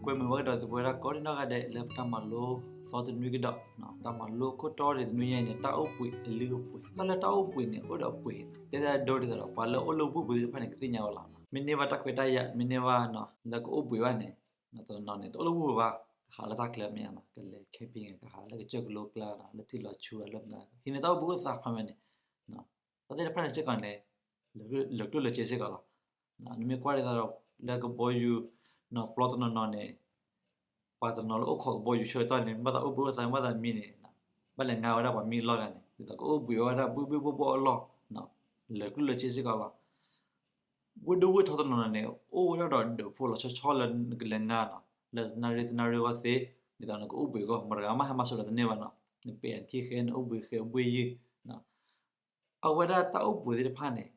ကွဲမုာ်ဘၣ်ကဒီးသုပဝဲဒၣ်ကိးဒံနီၢ်ဂၤဒဲးလၢပတၢ်မၤလိသီတနွံကဒီး, တၢ်မၤလိခိၣ်တီတနွံညါအံၤန့ၣ် တၢ်အိၣ်ဘှံးအလုၢ်အပှ့ၤ, တၢ်လၢတၢ်အိၣ်ဘှံးန့ၣ် အိၣ်ဒီးအပှ့ၤ, တဲဒၣ်ဒိဒ်သိးဒီး ပှၤလၢအအိၣ်လၢဝ့ၢ်ပူၤသ့ၣ်တဖၣ်န့ၣ် ကသ့ၣ်ညါဝဲလီၤ. မ့ၢ်န့ၢ်ဘၣ်တၢ်ခွဲးတၢ်ယာ် မ့ၢ်န့ၢ်ဘၣ်လၢကအိၣ်ဘှံးဘၣ်န့ၣ်, တနီၤန့ၣ် တအိၣ်လၢဝ့ၢ်ပူၤဘၣ်, ကဟးလၢတၢ်ချၢမ့ၢ်ဧါ, ကလဲၤ camping ကဟးလၢကစၢၢ်ကလိကျါ လၢထံလီၤဆူအလၢမနုၤ ဟံးန့ၢ်တၢ်အိၣ်ဘှံးအိၣ်သါဖးမဲာ်န့ၣ်, တၢ်သ့ၣ်တဖၣ်န့ၣ်စ့ၢ်ကီးန့ၣ် လၢာ်ကျိၣ်လၢာ်စ့စ့ၢ်ကီးလီၤ. နမ့ၢ်ကွၢ်ဒ်သိးဒီး လၢကဘီယူၤ ပျီတနီၤနီၤန့ၣ် ပှၤတနီၤလၢအိၣ်ခိးကဘီယူၤဆၢကတီၢ်န့ၣ် ဘၣ်သးအိၣ်ဘှံးအိၣ်သါ ဘၣ်သးမံန့ၣ် ဘၣ်လဲၤငါဝဲဒၣ်ပှၤမံလီၢ်ဂၤန့ၣ် ဒ်သိးကအိၣ်ဘှံးဝဲဒၣ်ဘှံးဘှံးဘှီၣ်ဘှီၣ်အလီၢ်, လၢာ်ကျိၣ်လၢာ်စ့စ့ၢ်ကီးလီၤ. ဝ့ၢ်ဒိၣ်ဝ့ၢ်ထီတနီၤနီၤန့ၣ် အိၣ်ဝဲဒၣ်ဒီးဒၢးဖိလီၤဆီဆီလၢနကလဲၤငါနီၤ, လၢတနၣ်ရံၣ်တနၣ်ရံၣ်အဂီၢ်သ့, ဒ်သိးနကအိၣ်ဘှံးအဂီၢ် မတၤဂၤမးဟဲမၤစၢၤဒီးတန့ၢ်ဘၣ်နီၤ, နပဲာ်နခံဃဲ နအိၣ်ဘှံးဃဲဘှ့ၣ်ယုၢ် အဝဲဒၣ်တၢ်အိၣ်ဘှံးသ့ၣ်တဖၣ်န့ၣ်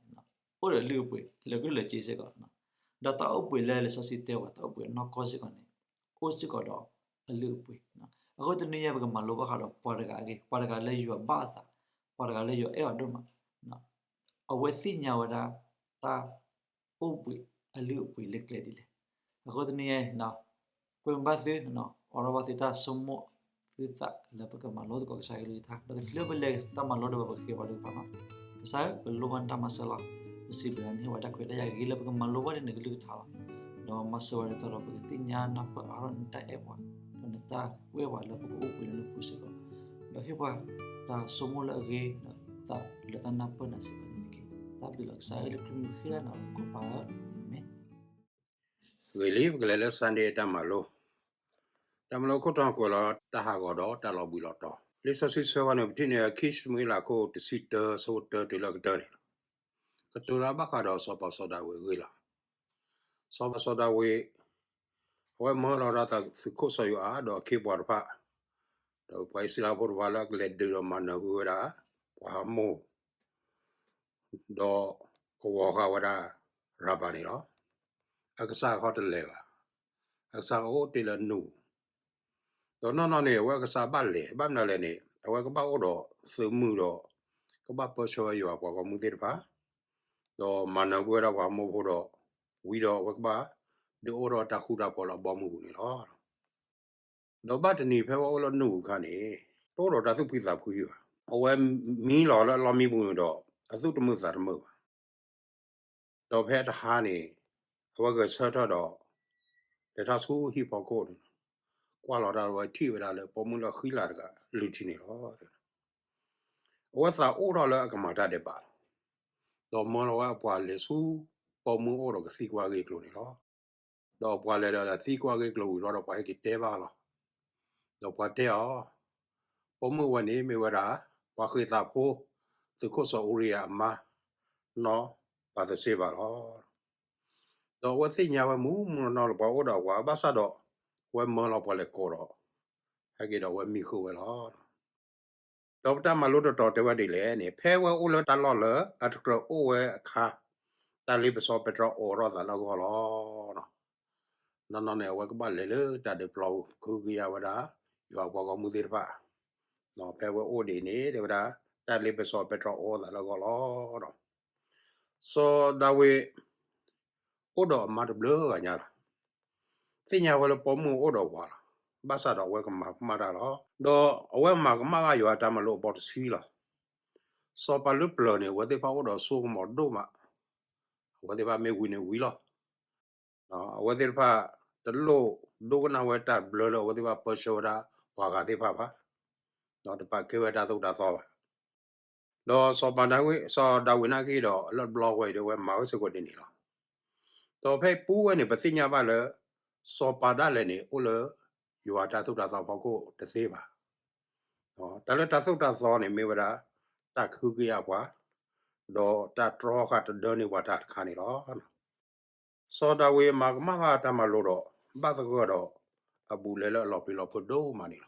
အိၣ်ဒီးလုၢ်အပှ့ၤ လၢာ်ကျိၣ်လၢာ်စ့စ့ၢ်ကီး, ဒီးတၢ်အိၣ်ဘှံးလၢလံာ်စီဆှံတဲပှၤ တၢ်အိၣ်ဘှံးအနီၢ်ကီၢ်စ့ၢ်ကီးန့ၣ် အိၣ်စ့ၢ်ကီးဒီးအလုၢ်အပှ့ၤ. အဃိတနွံညါပကမၤလိဘၣ်ဃးဒီးပှၤတဂၤအဂ့ၢ်, ပှၤတဂၤလၢယွၤဘၣ်အသး, ပှၤတဂၤလၢယွၤအဲၣ်အီၤဒိၣ်မး, အဝဲသ့ၣ်ညါဝဲဒၣ် တၢ်အိၣ်ဘှံးအလုၢ်အပှ့ၤလၢကျဲဒ်လဲၣ်. အဃိတနွံညါအံၤ ကွဲမုာ်ဘၣ်သု, အိးထီၣ်ဘၣ်သုတၢ်ဆိကမိၣ်သုသးလၢပကမၤလိသကိးကစၢ်ယွၤကလုၢ်ကထါ, ဒီးတချုးပလဲၤတၢ်မၤလိဒီး ပကဃ့ဘါထုကဖၣ်လီၤ. ကစၢ်ဧၢ, ပလိၣ်ဘၣ်နတၢ်မၤစၢၤလီၤ. ပစံးဘျုးနၤ နဟ့ၣ်ဝဲတၢ်ခွဲးတၢ်ယာ်ဂ့ၤလၢပကမၤလိဘၣ်ဒ်နကလုၢ်ကထါလီၤ. ဒီးမၤစၢၤဝဲဒ်သိးဒီး ပကသ့ၣ်ညါနၢ်ပၢၢ်အါထီၣ်နတၢ်အဲၣ်ပှၤ, ဒီးနတၢ်ကွဲပှၤလၢပကအိၣ်ဘှံးလၢနပူၤစ့ၢ်ကီး, ဒီးဟ့ၣ်ပှၤတၢ်ဆိကမိၣ်လၢအဂ့ၤ, ဒီးသးလၢတၢ်နၢ်ပၢၢ်နၤစ့ၢ်ကီးန့ၣ်တက့ၢ်. တၢ်ဘျုးလီၤကစၢ်ဧၢ, လၢခရံာ်မုၢ်ဃ့လၢနၤလီၤ နကပၢ်ဧၢ, အၤမ့ၣ်. ဂ့ၤလံ, ပကလဲၤလၢ Sunday တၢ်မၤလိ, တၢ်မၤလိခိၣ်တီကွဲးလီၤ တၢ်ဟးဂီၤဒီးတၢ်လီၤဘှံးလီၤတီၤ. လံာ်စီဆှံဆၢဝဲန့ၣ် ပထံၣ်န့ၢ်ခံၡမူၤအ့လးခိၣ်တဆံတၢ ဆၢဖိတၢတုၤလၢကတၢၢ်န့ၣ်လီၤ. ကတိၤတၢ်ဘၣ်ဃးဒီးစီၤပၤစီၤဒၤဝံးအဂ့ၢ်လီၤ. စီၤပၤစီၤဒၤဝံး အဝဲမၢလီၤဝဲဒၣ်သုးခိၣ်စီၤယိၤအး ဒီးအခ့အပှၤတဖၣ်, ဒီးပှၤအံၣ်စရ့လးဖိတဖၣ်လၢအကလဲၤဒုးဒီးမၤနၢၤကွံာ်ဝဲဒၣ် ပှၤအမိၣ် ဒီးကဝီၤဃာ်ဝဲဒၣ်ရၤဘၤန့ၣ်လီၤ. အကစၢ်ခီတလဲၤဘၣ်. အကစၢ်အိၣ်တ့ၢ်လၢနူၢ်, ဒီးနီၢ်နီၢ်န့ၣ် အဝဲအကစၢ်ဘၣ်လဲၤ, ဘၣ်မနုၤလဲၣ်န့ၣ် အဝဲကဘၣ်အိၣ်ဒီးသုးမုၢ်ဒီး ကဘၣ်ပၢဆှၢဝဲယွၤပှၤဂီၢ်မုၢ်သ့ၣ်တဖၣ်, ဒီးမၤနၢၤကွံာ်ဝဲဒၣ်ပှၤအမိၣ်ဖိဒီး ဝံၤဒီးအဝဲကဘၣ် ဒုးအိၣ်ထီၣ်တၢ်ဃူတၢ်ဖိးလၢအဘီအမုၢ်ပူၤန့ၣ်လီၤ. ဒီးဘၣ်တနံၤဖဲဝဲအိၣ်လၢနူၢ်အခါန့ၣ် တအိၣ်ဒီးတၢ်သူၣ်ဖှံသးဖှံဘၣ်. အဝဲမံလီၤလၢအလီၢ်မံပူၤန့ၣ်ဒီး အသူၣ်တမုာ်သးတမုာ်ဘၣ်. ဒီးဖဲတဟါန့ၣ် အဝဲဂဲၤဆၢထၢၣ်ဒီး လဲၤထီၣ်ဆူဟံၣ်ဖီခိၣ်န့ၣ်, ကွၢ်လီၤတၢ်ဝဲထံၣ်ဝဲဒၣ်လၢပိာ်မုၣ်လၢအဃံလၤတဂၤ လုၢ်ထံန့ၣ်လီၤ. အဝဲသးအိၣ်ထီၣ်လၢအကမၤတၢ်ဒဲးဘးလီၤ. ဒီးမၢလီၤဝဲအပှၤလဲၤဆူပိာ်မုၣ်အအိၣ်ဒီးကသံကွၢ်ဂ့ၢ်အကျိၤန့ၣ်လီၤ. ဒီးပှၤလဲၤဒီးသံကွၢ်ဂ့ၢ်အကျိၤဝံၤလီၤဒီး ပှၤဟဲက့ၤတဲဘၣ်လီၤ. ဒီးပှၤတဲအီၤ, ပိာ်မုၣ်ဝဲန့ၣ်မ့ၢ်ဝဲဒၣ် ပှၤဃ့ၢ်သးဖိ သုးခိၣ်စီၤအူရံယၤအမါ နီၢ်ဘၤသရှ့ဘၤလီၤ. ဒီးအဝဲသ့ၣ်ညါဝဲမူးမူးနီၢ်နီၢ်လၢပှၤအိၣ်ဒီးအဝၤ ဘၣ်ဆၣ်ဒီး အဝဲမၢလီၤပှၤလဲၤကိးဒီး ဟဲက့ၤဒီးအဝဲမံဃုာ်ဝဲလီၤ. ဒီးပတၢ်မၤလိတတီၤတဲဝဲဒ်လဲၣ်န့ၣ် ဖဲဝဲအိၣ်လၢတၢ်လီၢ်လၢအတကြၢးအိၣ်ဝဲအခါ တၢ်လ့ပစီပတြၢၤအိးထီၣ်သးလၢအဂီၢ်လီၤ. နီၢ်နီၢ်န့ၣ် အဝဲကဘၣ်လဲၤလၢတၢ်ဒုးပျီပူၤ ကဟုကယာ်ဝဲဒၣ် ယွၤအပှၤဂီၢ်မုၢ်သ့ၣ်တဖၣ်. ဖဲဝဲအိၣ်ဒ်န့ၣ် တဲဝဲဒၣ် တၢ်လ့ပစီပတြၢၤအိးထီၣ်သးလၢအဂီၢ်လီၤ. စီၤဒၤဝံး အိၣ်ဒီးအမါတဘျုးဂၤညါလီၤ. သ့ၣ်ညါဝဲလၢပိာ်မုၣ်အိၣ်ဒီးဝၤလီၤ. ဘၣ်ဆၣ်ဒီးအဝဲကမၤကမၣ်တၢ်လီၤ. ဒီးအဝဲမၤကမၣ်ဘၣ်ယွၤအတၢ်မၤလိအဘီတဆံလီၤ. စီၤပၤလၢပျၢၤန့ၣ် အဝဲသ့ၣ်တဖၣ်အိၣ်ဒီးစိကမီၤဒိၣ်မး, အဝဲသ့ၣ်တဖၣ်မ့ၢ်ဝံၤန့ၣ်ဝံၤလီၤ. အဝဲသ့ၣ်တဖၣ် တလိၣ်ဒိကနၣ်ဝဲတၢ်ဘျၢလၢအဝဲသ့ၣ်တဖၣ်ပၢဆှၢဝဲဒၣ်ပှၤဂၤသ့ၣ်တဖၣ်ဘၣ်, ဒီးတပာ်ကဲဝဲတၢ်သိၣ်တၢ်သီဘၣ်. ဒီးစီၤပၤဒၤဝံး, စီၤဒၤဝံးနာ်က့ဒီး အလၢတဘျီဝဲအံၤဒီး အဝဲမၤဝဲစ့ၢ်ကီးဒ်န့ၣ်လီၤ. ဒီးဖဲအံၤပူၤဝဲန့ၣ် ပသ့ၣ်ညါဘၣ်လၢ စီၤပၤဒၣ်လဲာ်န့ၣ် အိၣ်လၢယွၤတၢ်သိၣ်တၢ်သီဖီခိၣ်တသ့ဘၣ်. တၢ်လၢတၢ်သိၣ်တၢ်သီန့ၣ်မ့ၢ်ဝဲဒၣ် တၢ်ကဟုကယာ်ပှၤ, ဒီးတၢ်တြီဃာ်တဒၢန့ၢ်ပှၤတၢ်တခါန့ၣ်လီၤ. စီၤဒၤဝံးမၤကမၣ်ဃာ်တၢ်မၤလိဒီး ဘၣ်သဂၢၢ်ဒီး အဘူးလဲလၢအလီၤပျံၤလီၤဖုးဒိၣ်မးန့ၣ်လီၤ.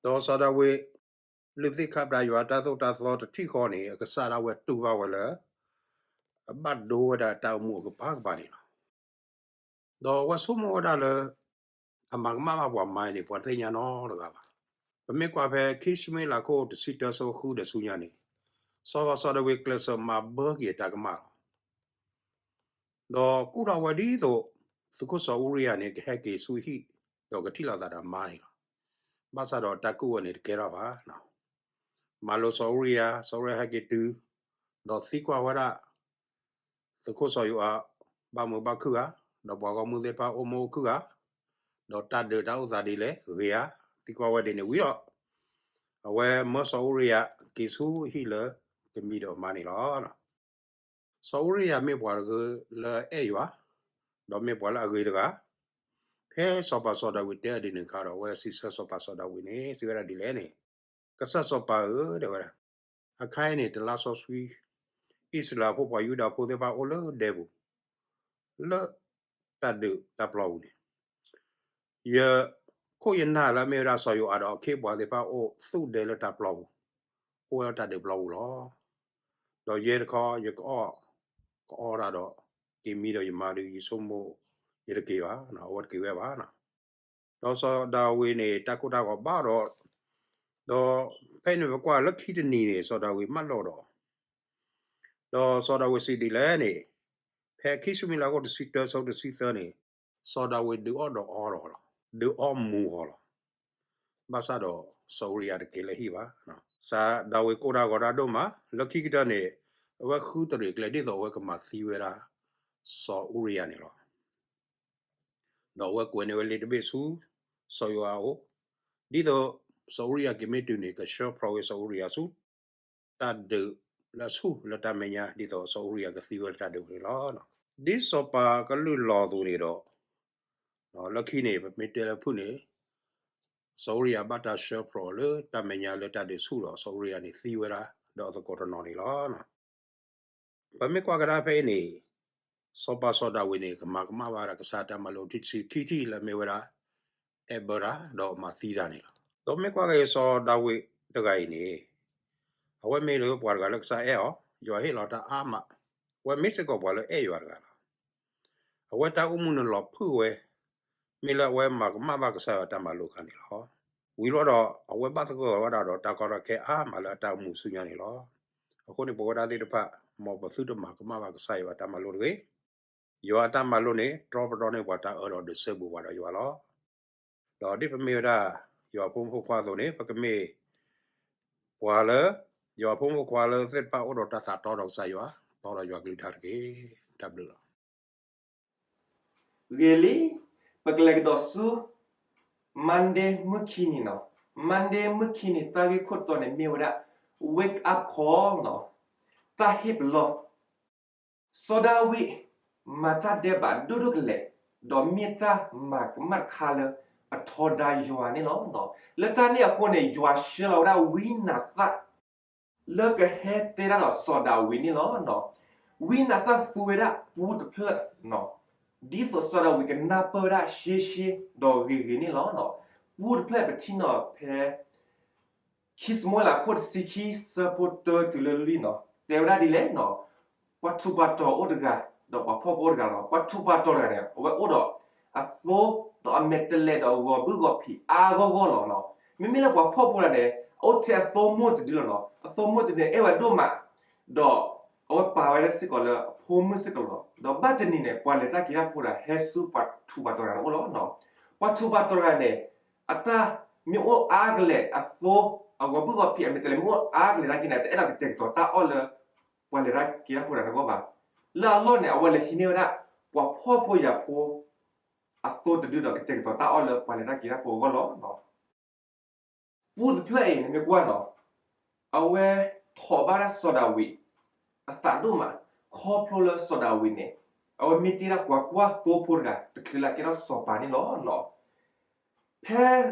ဒီးစီၤဒၤဝံး လုၢ်သ့ၣ်ခၣ်ပျၢ်ယွၤတၢ်သိၣ်တၢ်သီတထံၣ်ဃီန့ၣ် အကစၢ်ဒၣ်ဝဲတူၢ်ဘၣ်ဝဲလၢ အဘၣ်ဒိဝဲဒၣ်တၢ်အိၣ်မူအကပၤကပၤန့ၣ်လီၤ. ဒီးအဝဲဆိကမိၣ်ဝဲဒၣ်လၢ အမၤကမၣ်ဘၣ်ပှၤမါအံၤန့ၣ် ပှၤတသ့ၣ်ညါနီတဂၤဘၣ်. ပမ့ၢ်ကွၢ်ဖဲခံၡမူၤအ့လးခိၣ်တဆံတၢဆၢဃုဒီးဆူညါန့ၣ်, စီၤပၤစီၤဒၤဝံးကျဲးစၢးမၤဘၢက့ၤအတၢ်ကမၣ်လီၤ. ဒီးကူၣ်ထီၣ်ဝဲဒ်သိး သုးခိၣ်စီၤအူရံယၤန့ၣ် ကဟဲက့ၤဆူဟံၣ် ဒီးကထံၣ်လိာ်သးဒီးမါန့ၣ်လီၤ. ဘၣ်ဆၣ်ဒီးတၢ်ကူၣ်ဝဲန့ၣ်တကဲထီၣ်ဘၣ်. မၤလိစီၤအူရံယၤ, စီၤအူရံယၤဟဲက့ၤတုၤ, ဒီးသံကွၢ်ဝဲဒၣ် သုးခိၣ်စီၤယိၤအး ဘၣ်မုာ်ဘၣ်ခုၣ်ဧါ, ဒီးပှၤဂီၢ်မုၢ်သ့ၣ်တဖၣ်အိၣ်မုာ်အိၣ်ခုၣ်ဧါ, ဒီးတၢ်ဒုးတၢ်အိၣ်သးဒ်လဲၣ်ဂ့ၤဧါ, သံကွၢ်ဝဲဒ်န့ၣ်ဝံၤဒီး အဝဲမၢစီၤအူရံယၤက့ၤဆူဟံၣ်လၢကမံဒီးမါန့ၣ်လီၤ. စီၤအူရံယၤမ့ၢ်ပှၤတဂၤလၢအဲၣ်ယွၤ, ဒီးမ့ၢ်ပှၤလၢအဂ့ၤတဂၤ, ဖဲစီၤပၤစီၤဒၤဝံးတဲအီၤဒ်န့ၣ်အခါဒီး အဝဲစံးဆၢစီၤပၤစီၤဒၤဝံးန့ၣ် စံးဝဲဒၣ်ဒ်လဲၣ်န့ၣ်, ကစၢ်စီၤပၤဧၢ, တဲဝဲဒၣ်, အခါအံၤန့ၣ် တလါစီဆှံ အံၣ်စရ့လးဖိပှၤယူဒၤဖိသ့ၣ်တဖၣ်အိၣ်လၢဒဲပူၤ လၢတၢ်ဒုးတၢ်ပျီပူၤန့ၣ်, ယခိၣ်ယနၢ်လၢအမ့ၢ်ဝဲဒၣ်စီၤယိၤအးဒီးအခ့အပှၤသ့ၣ်တဖၣ်အိၣ်သူၣ်ဒဲလၢတၢ်ပျီပူၤ, အိၣ်ဝဲလၢတၢ်ဒုးပျီပူၤလီၤ. ဒီးယဲတခီယကအီၣ်, ကအီၣ်တၢ်ဒီး က့ၤမံဒီးယမါဒီး ယဆိကမိၣ် ယတက့ၤဘၣ်, အဝဲတက့ၤဝဲဘၣ်. ဒီးစီၤဒၤဝံးန့ၣ် တၢ်ကိၢ်တၢ်ဂီၤဘၣ်ဒီး, ဒီးဖဲအံၤန့ၣ် ပကွၢ်လၢခံတနံၤန့ၣ် စီၤဒၤဝံးမၢလီၤဒီး, ဒီးစီၤဒၤဝံးစံးဒ်လဲၣ်န့ၣ်, ဖဲခံၡမူၤအ့လးခိၣ်တဆံတၢ ဆၢဖိတဆံသၢန့ၣ်, စီၤဒၤဝံးဒုးအီၣ်ဒီးအီလီၤ, ဒုးအီမူၤလီၤ. ဘၣ်ဆၣ်ဒီးစီၤအူရံယၤတက့ၤလၢဟံၣ်ဘၣ်. စီၤဒၤဝံးကိၢ်တၢ်ဂီၤတၢ်ဒိၣ်မး, လၢခံကတၢၢ်န့ၣ် အဝဲဃုတရံးကျဲဒ်သိးအဝဲကမၤသံဝဲဒၣ် စီၤအူရံယၤန့ၣ်လီၤ. ဒီးအဝဲကွဲးန့ၢ်ဝဲလ့တဘ့ၣ်ဆူ စီၤယိၤအးအအိၣ်, ဒ်သိးစီၤအူရံယၤက့ၤမ့ၢ်တုၤန့ၣ် ကဆှၢဖျိးဝဲစီၤအူရံယၤဆူ တၢ်ဒုးလၢအဆူၣ်လၢတၢ်မဲာ်ညါ ဒ်သိးစီၤအူရံယၤကသံဝဲလၢတၢ်ဒုးပူၤန့ၣ်လီၤ. ဒ်စီၤပၤကလုၢ်လီၤအသိးန့ၣ်ဒီး, လၢခံန့ၣ် ပမ့ၢ်တဲလၢဖုၣ်န့ၣ်, စီၤအူရံယၤဘၣ်တၢ်ဆှၢဖျိးလၢတၢ်မဲာ်ညါလၢတၢ်ဒုးဆူၣ်ဒီး စီၤအူရံယၤန့ၣ်သံဝဲဒၣ် ဒီးအသကိးတနီၤန့ၣ်လီၤ. ပမ့ၢ်ကွၢ်ကဒါဖဲအံၤန့ၣ်, စီၤပၤစီၤဒၤဝံးန့ၣ် ကမၤကမၣ်ဘၣ်ဒီးကစၢ်တၢ်မၤလိာ်ထံတဆံခံထံၣ်လၢအမ့ၢ်ဝဲဒၣ် အဲၣ်ဘၢတၢ်ဒီးမၤသံတၢ်န့ၣ်လီၤ. ဒီးမ့ၢ်ကွၢ်က့ၤစီၤဒၤဝံးတဂၤအံၤန့ၣ်, အဝဲမ့ၢ်လၢပှၤတဂၤလၢကစၢ်အဲၣ်အီၤ, ယွၤဟ့ၣ်လီၤတၢ်အါမး, အဝဲမ့ၢ်စ့ၢ်ကီးပှၤလၢအဲၣ်ယွၤတဂၤလီၤ. အဝဲတၢ်အိၣ်မူန့ၣ်လီၤဖုၣ်ဝဲ, မ့ၢ်လၢအဝဲမၤကမၣ်ဘၣ်ကစၢ်ယွၤတၢ်မၤလိာ်အခါန့ၣ်လီၤ. ဝံၤဘျီဒီး အဝဲဘၣ်သဂၢၢ်ဝဲဒၣ်ဒီးတၢ်ကီတၢ်ခဲအါမးလၢအတၢ်အိၣ်မူဆူညါန့ၣ်လီၤ. အဃိန့ၣ် ပဝဲဒၣ်သ့ၣ်တဖၣ် မ်ပသုတမၤကမၣ်ဘၣ်ကစၢ်ယွၤတၢ်မၤလိာ်တဂ့ၤ. ယွၤအတၢ်မၤလိာ်န့ၣ် တြီပတြီန့ၢ်ပှၤတၢ်အၢဒီးဒုးဆၢပှဲၤပှၤဒီးယွၤလီၤ. ဒီးဒ်ပမ့ၢ်ဝဲဒၣ် ယွၤဖိမုၣ်ဖိခွါအသိးန့ၣ် ပကမ့ၢ်ပှၤလၢ ယွၤဖိမုၣ်ဖိခွါလၢသ့ၣ်တဖၣ်အိၣ်ဒီးတၢ်သးတီဒီးကစၢ်ယွၤ, တီဒီးယွၤကလုၢ်ကထါတက့ၢ်. တၢ်ဘျုးလီၤ. ဂ့ၤလံ, ပကလဲၤကဒီးဆူ Monday မုၢ်ခံနံၤနီၤ, Monday မုၢ်ခံနံၤ တၢ်ဂ့ၢ်ခိၣ်တီန့ၣ်မ့ၢ်ဝဲဒၣ် wake up call နီၤ, တၢ်ဟ့ၣ်ပလီၢ်. စီၤဒၤဝံး မၤတၢ်ဒဲးဘးဒိၣ်ဒိၣ်ကလဲာ်, ဒီးမ့ၢ်တၢ်မၤကမၣ်တခါလၢအထီဒါယွၤန့ၣ်လီၤ. လၢတၢ်န့ၣ်အဃိန့ၣ် ယွၤဆှၢလီၤဝဲဒၣ်ဝံနၤသၣ် လၢကဟဲတဲတၢ်ဒီးစီၤဒၤဝံးန့ၣ်လီၤ. ဝံနၤသၣ်သူဝဲဒၣ်ပူတဖျၢၣ်, ဒ်သိးစီၤဒၤဝံးကနၢ်ပၢၢ်ဝဲဒၣ်ရှဲရှဲဒီးဂ့ၤဂ့ၤန့ၣ်လီၤ. ပူတဖျၢၣ်ပထံၣ်နီၤဖဲ ခံၡမူၤအ့လးခိၣ်တဆံခံ ဆၢဖိတၢတုၤလၢလွံၢ်နီၤ, တဲဝဲဒၣ်ဒ်လဲၣ်နီၤ, ပှၤထူးပှၤတီၤအိၣ်တဂၤ, ဒီးပှၤဖှီၣ်ဖိအိၣ်တဂၤလီၤ. ပှၤထူးပှၤတီၤတဂၤန့ၣ် အဝဲအိၣ်ဒီးအသိ ဒီးအမဲာ်တဲးလဲးဒီးအဂီၤဘုၣ်ဂီၤဖံးအါဂီၢ်ဂီၢ်လီၤနီၤ. မ့မ့ၢ်လၢပှၤဖှီၣ်ဖိတဂၤန့ၣ် အအိၣ်ထဲအသိမိၢ်တဒုလီၤနီၤ. အသိမိၢ်တဒုန့ၣ် အဲၣ်ဝဲဒိၣ်မး, ဒီးအဝဲပာ်ဝဲဒၣ်စ့ၢ်ကီးလၢအဖိမုၣ်စ့ၢ်ကီးလီၤ. ဒီးဘၣ်တနံၤန့ၣ် ပှၤလဲၤတၢ်က့ၤတၢ်ဖိတဂၤဟဲဆူပှၤထူးပှၤတီၤတဂၤန့ၣ်အိၣ်လီၤနီၤ. ပှၤထူးပှၤတီၤတဂၤန့ၣ် အတၢ်မ့ၢ်အိၣ်အါကလဲာ် အသိ အဂီၤဘုၣ်ဂီၤဖံး အမဲာ်တဲးလဲးမ့ၢ်အိၣ်အါကလဲာ်နာ်က့န့ၣ် တအဲၣ်ဒိးကတဲာ်ကတီၤတၢ်အီၣ်လၢ ပှၤလဲၤတၢ်က့ၤတၢ်ဖိတဂၤန့ၣ်အဂီၢ်ဘၣ်. လၢအလီၢ်န့ၣ် အဝဲလဲၤဟံးန့ၢ်ဝဲဒၣ် ပှၤဖှီၣ်ဖိယာ်ဖိ အသိတဒုဒီးကတဲာ်ကတီၤတၢ်အီၣ်လၢပှၤလဲၤတၢ်က့ၤတၢ်ဖိအဂီၢ်လီၤ. ပူတဖျၢၣ်အံၤ နမ့ၢ်ကွၢ်နီၤ, အဝဲထိးဘၣ်ဒၣ်စီၤဒၤဝံး အသးဒိၣ်မး, ခီဖျိလၢစီၤဒၤဝံးန့ၣ် အဝဲမ့ၢ်တ့ၢ်ဒၣ်ပှၤကွၢ်သိဖိတဂၤ တချုးလၢအကဲထီၣ်စီၤပၤန့ၣ်လီၤ. ဖဲ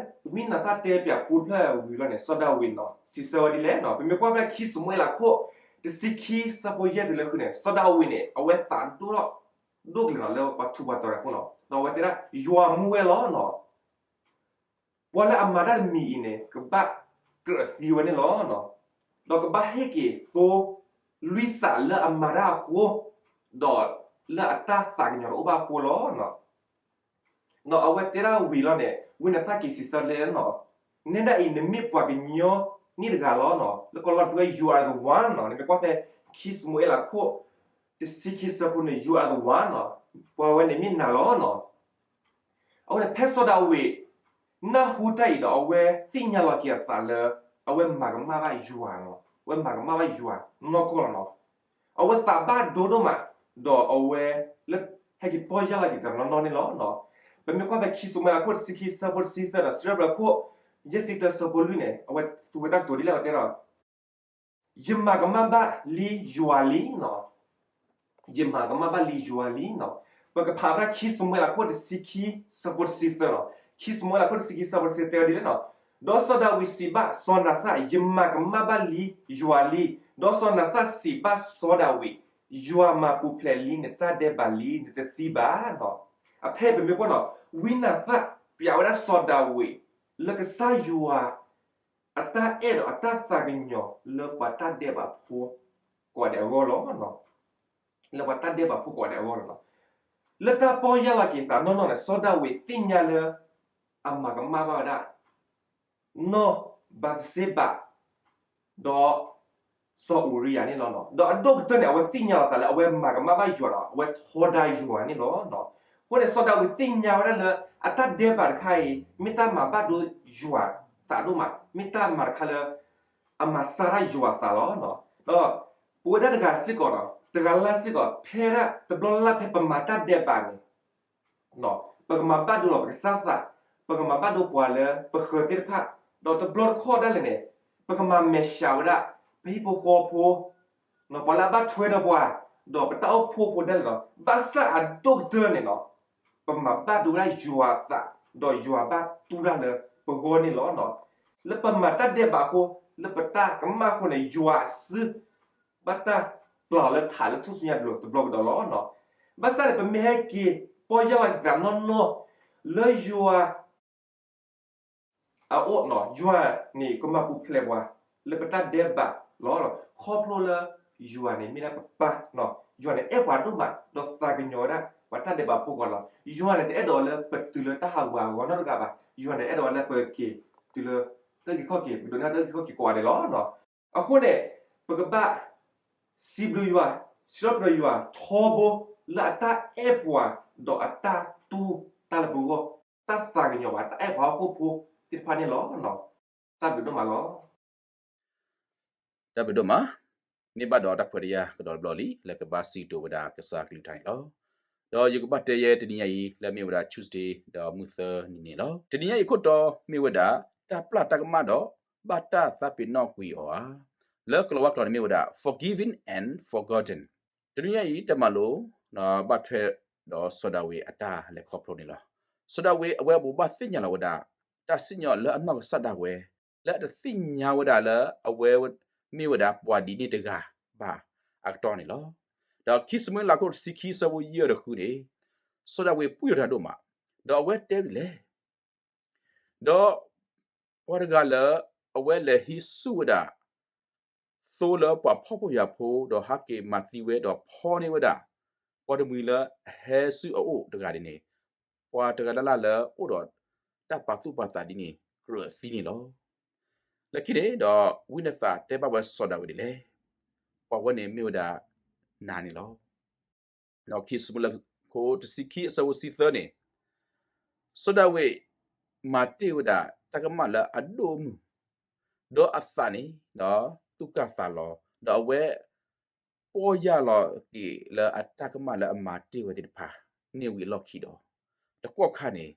ဝံနၤသၣ်တဲပၠးပူတဖျၢၣ်ဝံၤလီၤန့ၣ် စီၤဒၤဝံးနီၤ စံးဆၢဝဲဒ်လဲၣ်နီၤ, ပမ့ၢ်ကွၢ်ဖဲခံၡမူၤအ့လးခိၣ် တဆံခံ ဆၢဖိယဲၢ်တုၤလၢဃုန့ၣ် စီၤဒၤဝံးန့ၣ် အဝဲသးဒိၣ်ထီၣ် ဒိၣ်ကလဲာ်နီၤလၢပှၤထူးပှၤတီၤတဂၤအဃိနီၤ, ဒီးအဝဲတဲဒၣ် ယွၤမူဝဲလီၤနီၤ. ပှၤလၢအမၤတၢ်တမံၤအံၤန့ၣ် ကဘၣ်ကြၢးသံဝဲန့ၣ်လီၤ. ဒီးကဘၣ်ဟ့ၣ်က့ၤသိ လွံၢ်စးလၢအမၤတၢ်အဃိ, ဒီးလၢအတၢ်သးကညီၤတအိၣ်ဘၣ်အဃိလီၤ. ဒီးအဝဲတဲဒၣ်ဝံၤလီၤန့ၣ် ဝံနၤသၣ်က့ၤစံးဆၢလဲၣ်နီၤ, နဲဒၣ်အံၤ နမ့ၢ်ပှၤကညီန့ၣ်တဂၤလီၤနီၤ. လၢကီၢ်လီၤဝါတဖု you are the one နီၤ. နမ့ၢ်ကွၢ်ဖဲခံၡမူၤအ့လးခိၣ် တဆံခံ ဆၢဖိန့ၣ် you are the one နီၤ. ပှၤဝဲန့ၣ်မ့ၢ်နၤလီၤနီၤ. ဖဲစီၤဒၤဝံး နၢ်ဟူတၢ်အံၤဒီး အဝဲသ့ၣ်ညါလီၤက့ၤအသးလၢ အဝဲမၤကမၣ်ဘၣ်ယွၤလီၤ. အဝဲမၤကမၣ်ဘၣ်ယွၤနီၢ်ကီၢ်လီၤနီၤ. အဝဲသးဘၣ်ဒိဒိၣ်မး, ဒီးအဝဲလၢ ဟဲက့ၤပီၢ်ယၢ်လီၤက့ၤသးနီၢ်နီၢ်န့ၣ်လီၤ. ပမ့ၢ်ကွၢ်ဖဲခံၡမူၤအ့လးခိၣ်တဆံခံဆၢဖိတဆံသၢဒီး စံးထီၣ်ပတြၢၤခိၣ် ယဲၢ်ဆံတၢဆၢဖိလွံၢ်န့ၣ် အဝဲသူဝဲတၢ်ကတိၤဒ်လဲၣ်လီၤတဲဒီး ယမၤကမၣ်ဘၣ်လံယွၤလံနီၤ. ယမၤကမၣ်ဘၣ်လံယွၤလံနီၤ. ပကဖးဖဲခံၡမူၤအ့လးခိၣ်တဆံခံ ဆၢဖိတဆံသၢနီၤ. ခံၡမူၤအ့လးခိၣ်တဆံခံ ဆၢဖိတဆံသၢတဲဝဲဒ်လဲၣ်နီၤ. ဒီးစီၤဒၤဝံးစံးဘၣ်စီၤနၤသၣ်, ယမၤကမၣ်ဘၣ်လံယွၤလံ. ဒီးစီၤနၤသၣ်စံးဘၣ်စီၤဒၤဝံး, ယွၤမၤပူၤဖျဲးလံနတၢ်ဒဲးဘးလံ, နတသံဘၣ်နီၤ. အဖဲပမ့ၢ်ကွၢ်နီၤ, ဝံနၤသၣ်ပျးဝဲဒၣ်စီၤဒၤဝံး လၢကစၢ်ယွၤ အတၢ်အဲၣ်ဒီးအတၢ်သးကညီၤလၢပှၤတၢ်ဒဲးဘးဖိကိးဂၤဒဲးအဂီၢ်လီၤ. လၢပှၤတၢ်ဒဲးဘးဖိကိးဂၤဒဲးအဂီၢ်လီၤ. လၢတၢ်ပီၢ်ယၢ်လီၤက့ၤသးနီၢ်နီၢ်န့ၣ် စီၤဒၤဝံးသ့ၣ်ညါလၢ အမၤကမၣ်ဘၣ်ဝဲဒၣ် နီၢ်ဘၤသရှ့ဘၤ ဒီး စီၤအူၤရံယၤန့ၣ်လီၤ. ဒီးအဒိၣ်ကတၢၢ်န့ၣ် အဝဲသ့ၣ်ညါလီၤသးလၢအဝဲမၤကမၣ်ဘၣ်ယွၤဒီး အဝဲထီဒါယွၤန့ၣ်လီၤ. အဃိန့ၣ် စီၤဒၤဝံးသ့ၣ်ညါဝဲဒၣ်လၢ အတၢ်ဒဲးဘးတခါအံၤ မ့ၢ်တၢ်မၤဘၣ်ဒိယွၤသးဒိၣ်မး, မ့ၢ်တၢ်မၤတခါလၢ အမၤစၢ်ဒၣ်ယွၤသးလီၤ. ဒီးပဝဲဒၣ်တဂၤစ့ၢ်ကီး, တဂၤလၢ်စ့ၢ်ကီး ဖဲဒၣ်တဘျီလၢ်လၢ်ဖဲပမၤတၢ်ဒဲးဘးန့ၣ် ပကမၤဘၣ်ဒိလီၤပကစၢ်သး, ပကမၤဘၣ်ဒိပှၤလၢပဃၢၤသ့ၣ်တဖၣ်, ဒီးတဘျီတခီၣ်ဒၣ်လဲာ်န့ၣ် ပကမၤမဲာ်ဆှးဝဲဒၣ် ပဟံၣ်ဖိဃီဖိ, ပှၤလၢအဘၣ်ထွဲဒီးပှၤ, ဒီးပတၢ်အိၣ်ဖှိၣ်ဖိဒၣ်လဲာ်လီၤ. ဘၣ်ဆၣ်အဒိၣ်ကတၢၢ်န့ၣ်လီၤ, ပမၤဘၣ်ဒိဝဲဒၣ်ယွၤအသး, ဒီးယွၤဘၣ်တူၢ်တၢ်လၢပဂီၢ်န့ၣ်လီၤ. လၢပမၤတၢ်ဒဲးဘးအဃိ, လၢပတၢ်ကမၣ်အဃိန့ၣ် ယွၤစု ဘၣ်တၢ်ပျၢ်လၢထးလၢထူၣ်စုညါတဘျီကဒီးလီၤ. ဘၣ်ဆၣ်န့ၣ် ပမ့ၢ်ဟဲက့ၤပီၢ်ယၢ်လီၤက့ၤသးနီၢ်နီၢ် လၢယွၤအအိၣ်, ယွၤန့ၣ်ကမၤပူၤဖျဲးပှၤ လၢပတၢ်ဒဲးဘးလီၤ. ခီဖျိလၢယွၤန့ၣ်မ့ၢ်ဒၣ်ပပၢ်, ယွၤန့ၣ်အဲၣ်ပှၤဒိၣ်မး ဒီးသးကညီၤဝဲဒၣ်ပှၤတၢ်ဒဲးဘးဖိကိးဂၤလီၤ. ယွၤန့ၣ်တအဲၣ်ဒိးလၢပတုၤလၢတၢ်ဟးဂူာ်ဟးဂီၤနီတဂၤဘၣ်. ယွၤန့ၣ်အဲၣ်ဒိးဝဲလၢပကက့ၤတုၤလၢ တၢ်အုၣ်က့ၤခီၣ်က့ၤ, ပကဒိးန့ၢ်တၢ်အုၣ်က့ၤခီၣ်က့ၤကိးဂၤဒဲးလီၤ. အဃိန့ၣ် ပကဘၣ်စံးဘျုးယွၤ, စံးထီၣ်ပတြၢၤယွၤထီဘိ လၢအတၢ်အဲၣ်ပှၤ ဒီးအတၢ်တူၢ်တၢ်လၢပဂီၢ်, တၢ်သးကညီၤဘၣ် တၢ်အဲၣ်ပှၤဟီၣ်ခိၣ်ဖိသ့ၣ်တဖၣ်န့ၣ်လီၤ. တၢ်ဘျုးဒိၣ်မးလီၤ. တၢ်ဘျုးဒိၣ်မး, န့ၢ်ဘၣ်ဒီးတၢ်ခွဲးတၢ်ယာ်ကဒီးတဘျီလံ လၢကဘၣ်စံးကတိၤဝဲဒၣ်ကစၢ်ကလုၢ်ကထါန့ၣ်လီၤ. ဒီးယကဘၣ်တဲယဲတနံၤညါအံၤ လၢအမ့ၢ်ဝဲဒၣ် Tuesday ဒီးမုၢ်သၢနံၤန့ၣ်လီၤ. တနံၤညါအံၤခိၣ်တီမ့ၢ်ဝဲဒၣ် တၢ်ပျၢ်တၢ်ကမၣ်ဒီး ဘၣ်တၢ်သးပ့ၤနီၣ်ကွံာ်အီၤဧါ. လၢကလၤဝါကျိာ်န့ၣ်မ့ၢ်ဝဲဒၣ် forgiven and forgotten. တနံၤညါအံၤ တၢ်မၤလိ ဘၣ်ထွဲဒီးစီၤဒၤဝံးအတၢ်လဲၤခီဖျိန့ၣ်လီၤ. စီၤဒၤဝံးအဝဲအပူၤဘၣ်သ့ၣ်ညါလီၤဝဲဒၣ် တၢ်စံၣ်ညီၣ်လၢအနီၢ်ကစၢ်ဒၣ်ဝဲ လၢအတသ့ၣ်ညါဝဲဒၣ်လၢအဝဲမ့ၢ်ဝဲဒၣ်ပှၤဒ်န့ၣ်တဂၤဘၣ်အကတီၢ်န့ၣ်လီၤ. ဒီးခံၡမူၤအ့လးခိၣ်တဆံခံဆၢဖိယဲၢ်ဒီးဃုန့ၣ် စီၤဒၤဝံးပှံၢ်အီၤတၢ်ဒိၣ်မး, ဒီးအဝဲတဲဒ်လဲၣ် ဒီး ပှၤတဂၤလၢ အဝဲလဲၤဟံးဆူၣ်ဝဲဒၣ် သိလၢပှၤဖှီၣ်ဖိယာ်ဖိ ဒီးဟးက့ၤမၤသံဝဲ ဒီးဖီန့ၢ်ဝဲဒၣ် ပှၤတမှံၤလၢအဟဲဆူအအိၣ်တဂၤန့ၣ်န့ၣ်, ပှၤတဂၤလၢ်လၢ်လၢအိၣ်ဒီးတၢ်ပာ်သူၣ်ပာ်သးဒ်န့ၣ် ကြၢးသံန့ၣ်လီၤ. လၢခံန့ၣ်ဒီး ဝံနသးတဲဘၣ်ဝဲစီၤဒၤဝံးဒ်လဲၣ်, ပှၤဝဲန့ၣ်မ့ၢ်ဝဲဒၣ်နၤန့ၣ်လီၤ. ဒီးခံၡမူၤအ့လးခိၣ်တဆံခံအဆၢဖိတဆံသၢန့ၣ်, စီၤဒၤဝံးမၤတ့ၢ်ဝဲဒၣ်တၢ်ကမၣ်လၢအဒိၣ်အမုၢ်, ဒီးအသးန့ၣ် သူၣ်ကၢ်သးလီၤ, ဒီးအဝဲပီၢ်ယၢ်လီၤက့ၤလၢအတၢ်ကမၣ်လၢအမၤတ့ၢ်ဝဲသ့ၣ်တဖၣ်န့ၣ်ဝံၤအလီၢ်ခံဒီး, တကီၢ်ခါန့ၣ်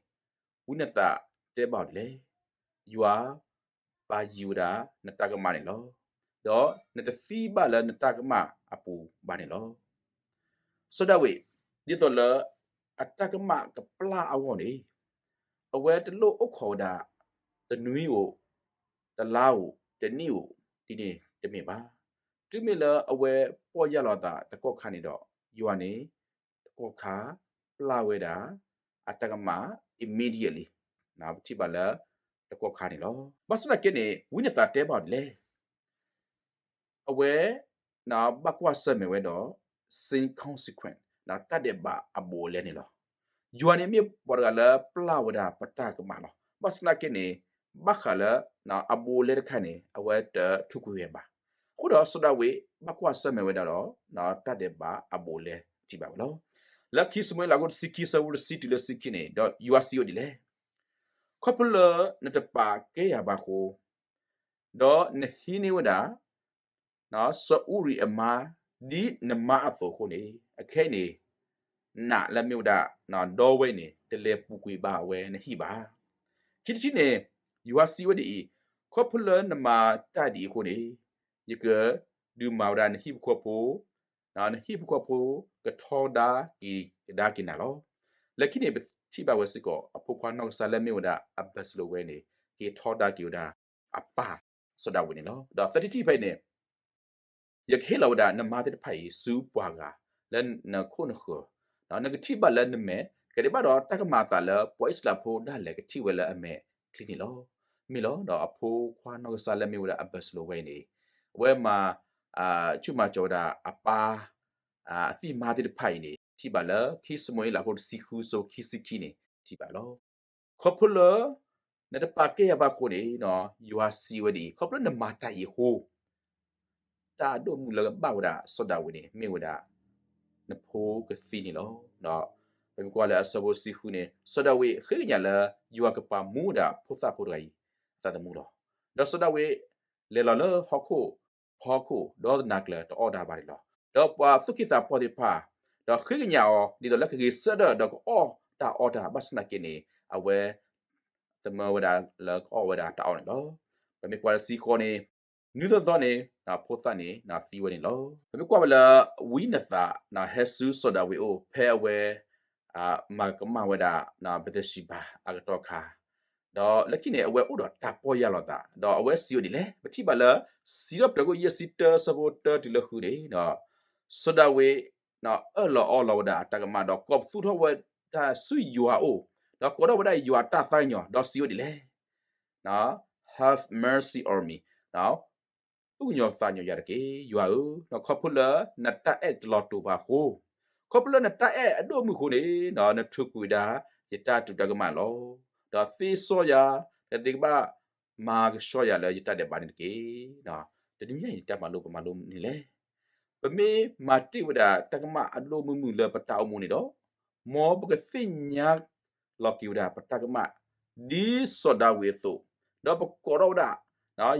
ဝံနသးတဲဘၣ်အီၤဒ်လဲၣ်, ယွၤ ပာ်ယံၤဝဲဒၣ်နတၢ်ကမၣ်န့ၣ်လီၤ. ဒီးနတသံဘၣ်လၢနတၢ်ကမၣ်အပူၤဘၣ်န့ၣ်လီၤ. စီၤဒၤဝံး ဒ်သိးလၢအတၢ်ကမၣ်ကပျၢ်အဂီၢ်န့ၣ်, အဝဲတလိၣ်အိၣ်ခိးဝဲဒၣ် တနွံဧိၤ, တလါဧိၤ, တနံၣ်ဧိၤ, ဒ်န့ၣ်တမ့ၢ်ဘၣ်. တုၤမ့ၢ်လၢအဝဲပီၢ်ယၢ်လီၤအသးတကီၢ်ခါန့ၣ်ဒီး ယွၤန့ၣ် တကီၢ်ခါ ပျၢ်ဝဲဒၣ် အတၢ်ကမၣ် immediately, ပထံၣ်ဘၣ်လၢ တကီၢ်ခါန့ၣ်လီၤ. ဘၣ်ဆၣ်သနာ်က့န့ၣ် ဝံနသးတဲဘၣ်အီၤဒ်လဲၣ်, အဝဲ ဘၣ်ကွၢ်ဆၢၣ်မဲာ်ဝဲဒီး sin consequence, တၢ်ဒဲးဘးအဘူးအလဲန့ၣ်လီၤ. ယွၤန့ၣ်မ့ၢ်ပှၤတဂၤလၢပျၢ်ဝဲဒၣ်ပတၢ်ကမၣ်လီၤ. ဘၣ်ဆၣ်သနာ်က့န့ၣ် ဘၣ်ဃးလၢ အဘူးအလဲတခါန့ၣ် အဝဲတထူးကွံာ်ဝဲဘၣ်. အဃိဒီးစီၤဒၤဝံးဘၣ်ကွၢ်ဆၢၣ်မဲာ်ဝဲဒၣ်ဒီး တၢ်ဒဲးဘးအဘူးအလဲထံၣ်ဘၣ်ဝဲလီၤ. လၢခံၡမူၤအ့လးအခိၣ်တဆံခံ ဆၢဖိတဆံတုၤလၢဆံခံန့ၣ် ဒီးယွၤစံးဝဲဒ်လဲၣ်, ခီဖျိလၢနတပာ်ကဲယၤဘၣ်အဃိ, ဒီးနဟံးန့ၢ်ဝဲဒၣ် စီၤအူရံအမါ ဒ်နမါအသိးအဃိန့ၣ်, အခဲအံၤန့ၣ် နးလၢမ့ၢ်ဝဲဒၣ် ဒီဝဲအံၤန့ၣ် တလဲၤပူၤကွံာ်ဘၣ်ဝဲနဟံၣ်ဘၣ်. ခံထံၣ်တထံၣ်န့ၣ် ယွၤစံးဝဲဒ်အံၤ, ခီဖျိလၢနမၤတၢ်ဒ်အံၤအဃိန့ၣ်, ယကဒုးမၤဝဲဒၣ်နဟံၣ်ဖိဃီဖိ, နဟံၣ်ဖိဃီဖိကထီဒါက့ၤကဒါက့ၤနၤလီၤ. လၢခံန့ၣ် ပထံၣ်ဘၣ်ဝဲစ့ၢ်ကီး အဖိခွါနီၢ်ကစၢ်လၢမ့ၢ်ဝဲဒၣ်အဘၢၣ်စလိၤဝဲန့ၣ် က့ၤထီဒါက့ၤဝဲဒၣ်အပၢ်စီၤဒၤဝံးန့ၣ်လီၤ. ဒီးသၢထံၣ်တထံၣ်ဖဲအံၤန့ၣ် ယကဟ့ၣ်လီၤဝဲဒၣ်နမါသ့ၣ်တဖၣ်အံၤ ဆူပှၤဂၤလၢနခိၣ်နဃၢၤ, နကထံၣ်ဘၣ်လၢနမဲာ်, ကဒဲးဘၣ်ဒီးတၢ်ကမၤအသးလၢ ပှၤအံၣ်စရ့လးဖိဒၣ်လဲာ်ကထံၣ်ဝဲလၢအမဲာ်ချံန့ၣ်လီၤ. မ့ၢ်လီၤ. ဒီးအဖိခွါနီၢ်ကစၢ်လၢမ့ၢ်ဝဲဒၣ်အဘၢၣ်စလိၤဝဲအံၤန့ၣ် အဝဲမၤ ဆူၣ်မၤစီၤဝဲဒၣ်အပၢ် အသံၣ်မါသ့ၣ်တဖၣ်အံၤန့ၣ် ထံၣ်ဘၣ်လၢခံၡမူၤအ့လးအခိၣ်တဆံဃု ဆၢဖိခံဆံခံန့ၣ် ထံၣ်ဘၣ်လီၤ. ခီဖျိလၢ နတပာ်ကဲယၤဘၣ်အဃိန့ၣ် ယွၤစံးဝဲဒ်အံၤ, ခီဖျိနမၤတၢ်အံၤအဃိ တၢ်အဒိၣ်အမုၢ်လၢကဘၣ်ဝဲဒၣ်စီၤဒၤဝံးန့ၣ် မ့ၢ်ဝဲဒၣ် နဖိကသံန့ၣ်လီၤ. ဒီးပမ့ၢ်ကွၢ်လၢအဆၢဖိတဆံဃုန့ၣ် စီၤဒၤဝံးဃ့ကညးလၢ ယွၤကပာ်မူဝဲဒၣ်ဖိသၣ်ဖိတဂၤအံၤ အသးသမူလီၤ. ဒီးစီၤဒၤဝံး လဲၤလီၤလၢဟီၣ်ခိၣ်ဖီခိၣ် ဒီသနာ်က့လၢတအီၣ်တၢ်ဘၣ်န့ၣ်လီၤ. ဒီးပှၤသူၣ်က့သးပှၢ်သ့ၣ်တဖၣ် ဒီးဃ့ကညးအီၤ ဒ်သိးလၢကဂဲၤဆၢထၢၣ်ဒီးကအီၣ်တၢ်အီတၢ် ဘၣ်ဆၣ်သနာ်က့န့ၣ် အဝဲ သမၢဝဲဒၣ်လၢကအီၣ်ဝဲဒၣ်တၢ်အီၣ်န့ၣ်လီၤ. ပမ့ၢ်ကွၢ်လၢတဆံဃိးန့ၣ် နွံသီသီန့ၣ် ဖိသၣ်န့ၣ် သံဝဲန့ၣ်လီၤ. ပမ့ၢ်ကွၢ်ဝဲလၢ ဝံနသၣ် ဟဲဆူစီၤဒၤဝံးအအိၣ် ဖဲအဝဲ မၤကမၣ်ဝဲဒၣ် ဘသ့ၣ်ၡံဘၤအကတီၢ်ခါ, ဒီးလၢခံန့ၣ် အဝဲအိၣ်ဒီးတၢ်ပီၢ်ယၢ်လီၤသး ဒီးအဝဲစံးဝဲဒ်လဲၣ်, ပထံၣ်ဘၣ်လၢ စံးထီၣ်ပတြၢၤခိၣ်ယဲၢ်ဆံတၢ ဆၢဖိတၢတုၤလၢဃုန့ၣ် စီၤဒၤဝံး အၢၣ်လီၤအီလီၤဝဲဒၣ်အတၢ်ကမၣ် ဒီးကိးပသူထီၣ်ဝဲဒၣ်ဆူယွၤအအိၣ်, ဒီးကိးထီၣ်ဝဲဒၣ်ယွၤတၢ်သးကညီၤ ဒီးစံးဝဲဒ်လဲၣ်, Have mercy on me, သူၣ်ကညီၤသးကညီၤယၤတက့ၢ်, ယွၤဧၢ, ခီဖျိလၢနတၢ်အဲၣ်တလီၤတူာ်ဘၣ်အဃိ, ခီဖျိလၢနတၢ်အဲၣ်အဒိၣ်အမုၢ်အဃိန့ၣ် နထုးကွံာ်ဝဲဒၣ် ယတၢ်တူာ်တၢ်ကမၣ်လီၤ. ဒီးသ့စီယၤ တသ့ကဘၣ်မၤကဆှီယၤလၢယတၢ်ဒဲးဘးန့ၣ်တက့ၢ်. တနံၤညါအံၤ တၢ်မၤလိပမၤလိန့ၣ်လဲၣ်, ပမ့ၢ်မၤတ့ၢ်ဝဲဒၣ်တၢ်ကမၣ်အဒိၣ်မုၢ်မုၢ်လၢပတၢ်အိၣ်မူန့ၣ်ဒီး မ်ပကသ့ၣ်ညါလီၤက့ၤဝဲဒၣ်ပတၢ်ကမၣ် ဒ်စီၤဒၤဝံးအသိး, ဒီးပကိးထီၣ်ဝဲဒၣ်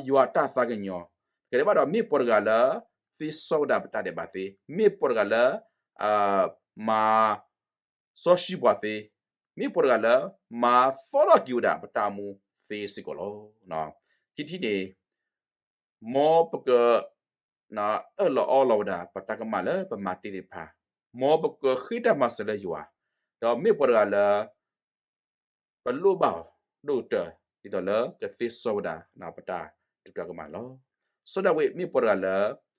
ယွၤတၢ်သးကညီၤ, တကးဒံးဘၣ်ဒီး မ့ၢ်ပှၤတဂၤလၢ သ့စီဝဲဒၣ်ပတၢ်ဒဲးဘးသ့, မ့ၢ်ပှၤတဂၤလၢ မၤစီဆှံပှၤသ့, မ့ၢ်ပှၤတဂၤလၢ မၤသီထီၣ်က့ၤဝဲဒၣ်ပတၢ်အိၣ်မူသ့စ့ၢ်ကီးလီၤ. ခံထံၣ်န့ၣ် မ်ပက အၢၣ်လီၤအီလီၤဝဲဒၣ် ပတၢ်ကမၣ်လၢပမၤတ့ၢ်သ့ၣ်တဖၣ်, မ်ပကဃ့တၢ်မၤစၢၤလၢယွၤ, ဒီးမ့ၢ်ပှၤတဂၤလၢ ပလိၣ်ဘၣ်အီၤဒိၣ်ကတၢၢ် ဒ်သိးလၢကသ့စီဝဲဒၣ်ပတၢ်တူာ်တၢ်ကမၣ်န့ၣ်လီၤ. စီၤဒၤဝံးမ့ၢ်ပှၤတဂၤလၢ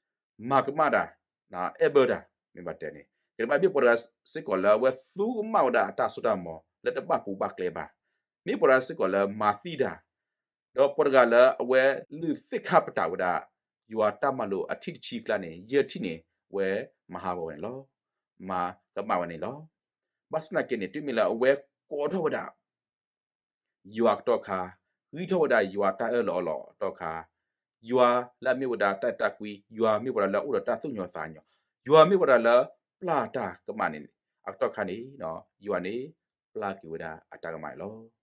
မၤကမၣ်တၢ် အဲၣ်ဘၢတၢ် မ့ၢ်ဘၣ်တဲန့ၣ် ကဒဲးဘၣ်မ့ၢ်ပှၤတဂၤစ့ၢ်ကီးလၢအဝဲသူကမၣ်ဝဲဒၣ်အတၢ်စိတၢ်ကမီၤ လၢတဘၣ်ပူၤဘၣ်ကျဲဘၣ်, မ့ၢ်ပှၤတဂၤစ့ၢ်ကီးလၢမၤသံတၢ် ဒီးပှၤတဂၤလၢအဝဲလုၢ်သ့ၣ်ခၣ်ပတာ်ဝဲဒၣ် ယွၤတၢ်မၤလိာ်အထံၣ်တဆံအကျါန့ၣ် ယဲၢ်ထံၣ်န့ၣ် အဝဲမၤဟးဂီၤဝဲန့ၣ်လီၤ. မၤကမၣ်ဝဲန့ၣ်လီၤ. ဘၣ်ဆၣ်သနာ်က့န့ၣ် တုၤမ့ၢ်လၢအဝဲကိးထီၣ်ဝဲဒၣ် ယွၤအကတီၢ်ခါ, ဂံၢ်ထီၣ်ဝဲဒၣ်ယွၤတၢ်အၢၣ်လီၤအီလီၤအကတီၢ်ခါ, ယွၤလၢအမ့ၢ်ဝဲဒၣ်တၢ်အဲၣ်တၢ်ကွံ, ယွၤမ့ၢ်ပှၤတဂၤလၢအအိၣ်ဒီးတၢ်သူၣ်ကညီၤသးကညီၤ, ယွၤမ့ၢ်ပှၤတဂၤလၢပျၢ်တၢ်ကမၣ်န့ၣ် အကတီၢ်ခါန့ၣ် ယွၤန့ၣ်ပျၢ်က့ၤဝဲဒၣ်အတၢ်ကမၣ်န့ၣ်လီၤ.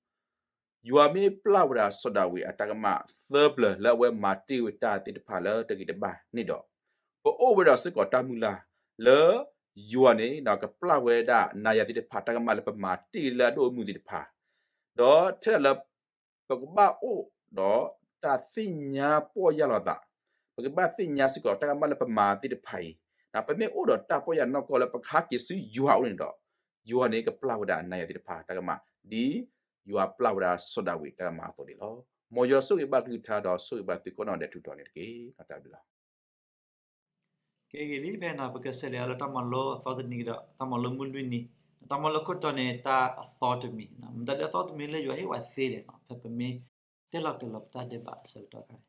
ယွၤမ့ၢ်ပျၢ်ဝဲဒၣ်စီၤဒၤဝံးအတၢ်ကမၣ်သၢပျၢၤလၢအဝဲမၤတ့ၢ်ဝဲတၢ်သ့ၣ်တဖၣ်လၢတဂ့ၤတဘၣ်န့ၣ်ဒီး, ပအိၣ်ဝဲဒီးစ့ၢ်ကီးတၢ်မုၢ်လၢ်လၢ ယွၤန့ၣ်ကပျၢ်ဝဲဒၣ်နၤယၤသ့ၣ်တဖၣ်တၢ်ကမၣ်လၢပမၤတ့ၢ်လၢအဒိၣ်အမုၢ်သ့ၣ်တဖၣ်, ဒီးထဲဒၣ်လၢ ပကဘၣ်အိၣ်ဒီးတၢ်သ့ၣ်ညါပီၢ်ယၢ်လီၤသး, ပကဘၣ်သ့ၣ်ညါစ့ၢ်ကီးတၢ်ကမၣ်လၢပမၤသ့ၣ်တဖၣ်အံၤ, ပမ့ၢ်အိၣ်ဒီးတၢ်ပီၢ်ယၢ်နီၢ်ကီၢ်လၢပကဟးက့ၤဆူယွၤအအိၣ်န့ၣ်ဒီး, ယွၤန့ၣ်ကပျၢ်ဝဲဒၣ်နၤယၤသ့ၣ်တဖၣ်တၢ်ကမၣ် ဒ်ယွၤပျၢ်ဝဲဒၣ်စီၤဒၤဝံးတၢ်ကမၣ်အသိးန့ၣ်လီၤ. မ်ယွၤဆိၣ်ဂ့ၤဘၣ်ကလုၢ်ကထါဒီးဆိၣ်ဂ့ၤဘၣ်သုကိးနီၢ်ဒဲးထူးထီၣ်န့ၣ်တက့ၢ်. တၢ်ဘျုးလီၤ. ကဲဂ့ၤလံ ဖဲန့ၣ် ပကဆဲးလဲၤအလၢတၢ်မၤလိအသီတနံၤကဒီး တၢ်မၤလိမုၢ်လွံၢ်နံၤ, တၢ်မၤလိခိၣ်တီန့ၣ် တၢ်အသီတမံၤ, မတၤဒ်အသီတမံၤလၢယွၤဟ့ၣ်ဝဲသ့လဲၣ်, ဖဲပမ့ၢ်တဲလီၤကျဲၤလီၤပတၢ်ဒဲးဘးအဆၢကတီၢ်ခါန့ၣ်,